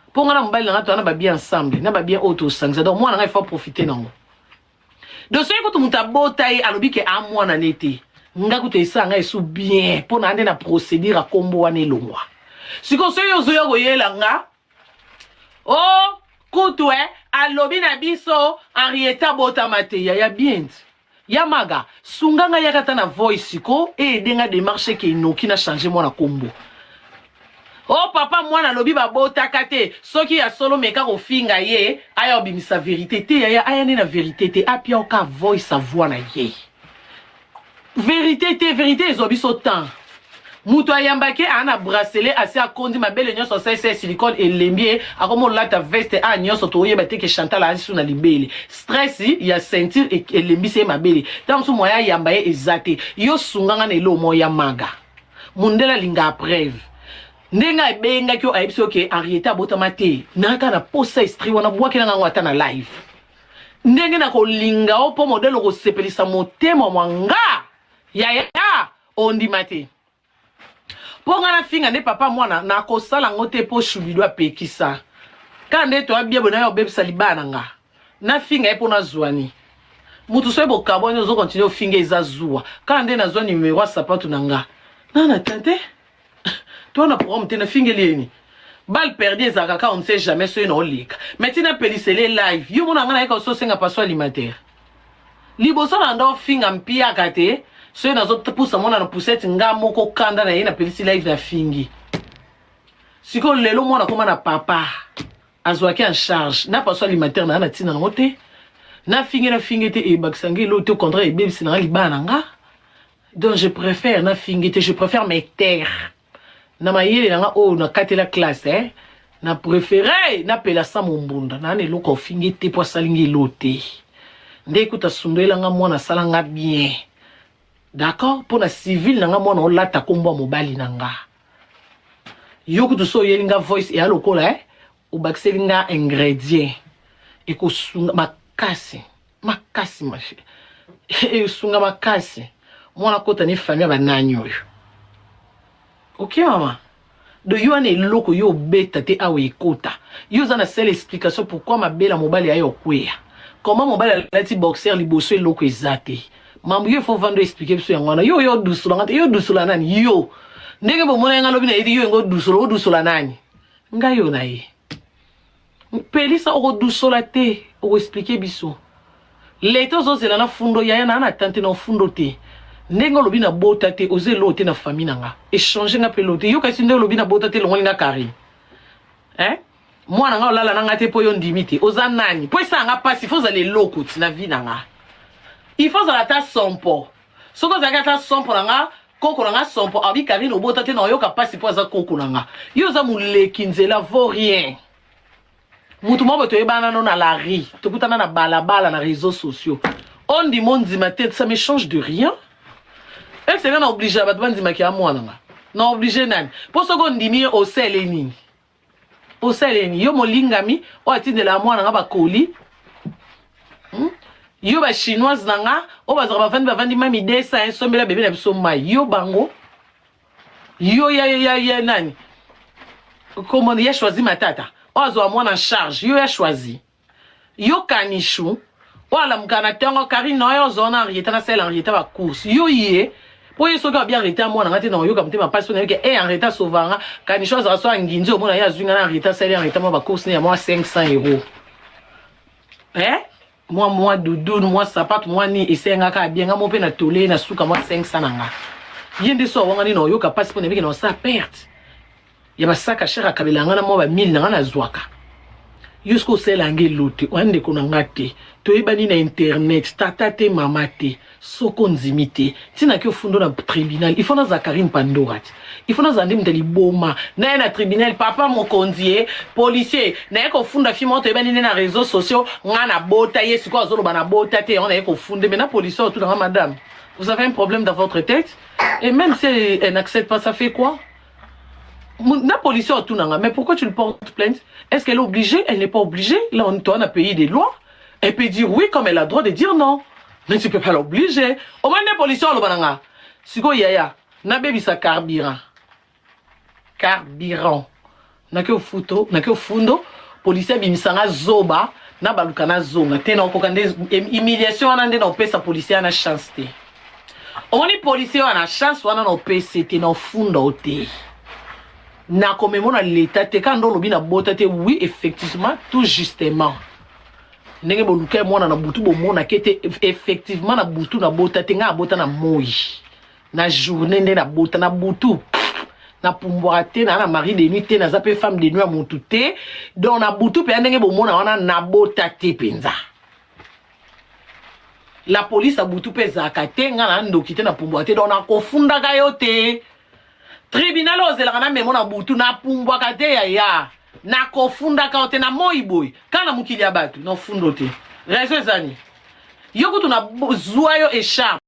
mpo nga na mobali na nga toza na babien ensemble na babien oyo tosangisa donc mwana nga il faut profiter nango donc soki kutu moto abota ye alobi ke a mwana ne te nga kutu esala nga esu bien mpo na nde na procédure ya kombo wana elongwa sikoyo soki ozoya koyela nga Oh, kutu eh, alobi na biso Henrietta botama te yaya bien ya maga sunga nga yaka ata na voice ko e aide nga demarche ke inoki na changer mwana kombo oh papa mwana alobi babotaka te soki ya solo meka kofinga ye aya obimisa verite te yaya aya nde na verite te apia oka voice a voix na ye Verite te, verite ezwa biso temps. Moto ayambaki aa na bracelet asi akondi mabele nyonso asalisa ye silicone elembi ye akomi olata veste a nyonso toyeba te ke Chantal aza lisusu na libele stress ya ceinture elembisi ye mabele ntango mosusu moyen ayamba ye eza te yo sunga nga na eloo moko ya maga mundele alingaka preuve ndenge abengaki yo ayebisi yo ke Henriette abotama te nayaka na posa esprit wana bwakela nga yango ata na live Ndenge na kolinga yo mpo modele okosepelisa motema mwa nga yaya ondima te mpo nga nafinga nde papa mwana nakosala yango te mpo shubido apekisa kaka nde toya biebo naye obebisa libala na nga nafinga ye mpo nazwani moto soki bokabwani ozo kontinue ofinga eza zuwa kaka nde nazwa numero ya sapatu na nga nana tante to na programme te nafingeli ye ni balle perdue ezalaka kaka on ne sait jamais soki na oleka mais ti napelisele live yo mona ngai nayeka osi osenga paso alimentaire liboso na nda ofinga mpiaka te soki nazopusa mwana na poussette nga moko kanda na ye napelisi live nafingi sikoyo lelo mwana akoma na papa azwaki en charge na paso alimentaire na na ntina nango te nafinge nafinge te ebakisa ngai eloko te au contraire ebebisi na nga libala na nga Donc je préfère na fingi te, je préfère me taire. Na mayele na nga oyo na katela classe eh. Na préféré na pela sa mombunda na na eloko ofingi te po asali ngi elo te. Nde kuta sundoela nga mwana asala nga bien. D'accord? Po na civil na nga mwana olata kombo ya mobali na nga. Yo kutu so oyeli nga voice eya lokola eh obakiseli nga ingrédient ekosunga makasi. Makasi ma chérie. Esunga makasi. Mwana kota ni famille ya banani oyo. Ok mama. Do yo wana eloko yo obeta te awa ekota. Yo oza na seule explication pourquoi mabela mobali aye okweya. Comment mobali alati boxer liboso eloko eza te. Mambo yo faut vando expliquer biso yango wana. Yo yo dusula nga te. Yo dusula nani? Yo. Ndenge bomona nga lobi na yedi yo yango dusula odusula nani? Ngai yo na ye. Pelisa okodusola te okoexplike biso leta ozozela na fundo yaya na na tante na ofundo te ndenge olobi na bota te oza eloo te na famille na nga echange nga mpe eloo te yoka esi nde olobi na bota te elongoli nga Karine eh? mwana nga olala na nga te mpo yo ndimi te oza nani mpo esala nga mpasi fo ozala eloko ti na vie na nga il faut ozala ata sompo soki ozalaki ata sompo na nga. Koko na nga sompo abi Karine obota te na oyoka pasi po aza koko na nga. Yo oza muleki nzela vaut rien. Mutu moko boye toyebana no na la rue, tokutana na balabala na réseaux sociaux. Ondima ondima te, ça me change de rien. Est-ce que na oblige bato bandimaki ya mwana nga? Na oblige nani? Po soki ondimi ye osele nini? Osele nini? Yo molingami oyo atindela mwana nga bakoli Yo ba chinoise na nga oyo bazalaka bavandi bavandi mami desa esombela bebe na biso mai yo bango yo ya ya ya nani komona ya choisi matata oyo azwa mwana en charge yo ya choisi yo kanishu oyo alamukaka na ntongo karine na oyo ozwa na henrieta nasala henrieta bacourse yo ye mpo ye soki abi henrieta mwana nga te na oyoka motema mpasi mpo nayoki e henrieta asova nga kanishu azala so anginzi omona ye azwi nga na henrieta asali henrieta mwa bacourse ne ya mwa 500 euro eh? Mwa mwa doudoune, mwa sapatu, mwa nini esenga kaka bien nga mo pe na tole na suka mwa 500 na nga. Ye nde so awangani na oyoka pasi po na biki na osala perte. Ya basaka cher akabela nga na mwa ba 1000 na nga nazwaka. Yo soki osala nga elote, oya ndeko na nga te. Toyebani na internet, tata te mama te. Soki ondimi te, ntina ki ofundo na tribunal, il faut nazala Karine Pandora te. Il faut nazala nde moto ya liboma. Naye na tribunal, papa mokonzi ye, policier, naye kofunda fille moko toyebani nde na réseaux sociaux, nga na bota ye sikoyo azoloba na bota te, yango naye kofunde. Mais na policier otuna nga madame, vous avez un problème dans votre tête? Et même si elle, elle n'accepte pas, ça fait quoi? Na policier otuna nga, mais pourquoi tu le portes plainte? Est-ce qu'elle est obligée? Elle n'est pas obligée. Là, on est un pays des lois. Elle peut dire oui comme elle a droit de dire non. Mais tu peux pas l'obliger. Au moins, les policiers, on nga. Siko yaya, nabebisa carburant. Carburant. Nake ofuto, nake ofundo, policier abimisanga zoba, na baluka na zonga. Te na okoka nde humiliation wana nde na opesa policier na chance te. Omoni policier wana chance wana na opesa te na ofunda o te. Nakomemo na leta te kaka nde olobi na bota te oui effectivement tout justement. Ndenge boluka ye mwana na butu bomonaka ete effectivement na butu nabota te ngai abota na moi na journée nde nabota na butu napumbwaka te naa na mari de nuit te naza mpe femme de nuit ya motu te donc na butu mpenza ndenge bomona wana nabota te mpenza la police ya butu mpe ezalaka te ngai na ndoki te napumbwaka te donc nakofundaka yo te tribunal oyo ozelaka na memo na butu napumbwaka te yaya nakofundaka yo te na moi boye kaka na mokili ya bato naofundo te raison ezani yo kutu nazwa yo echarpe.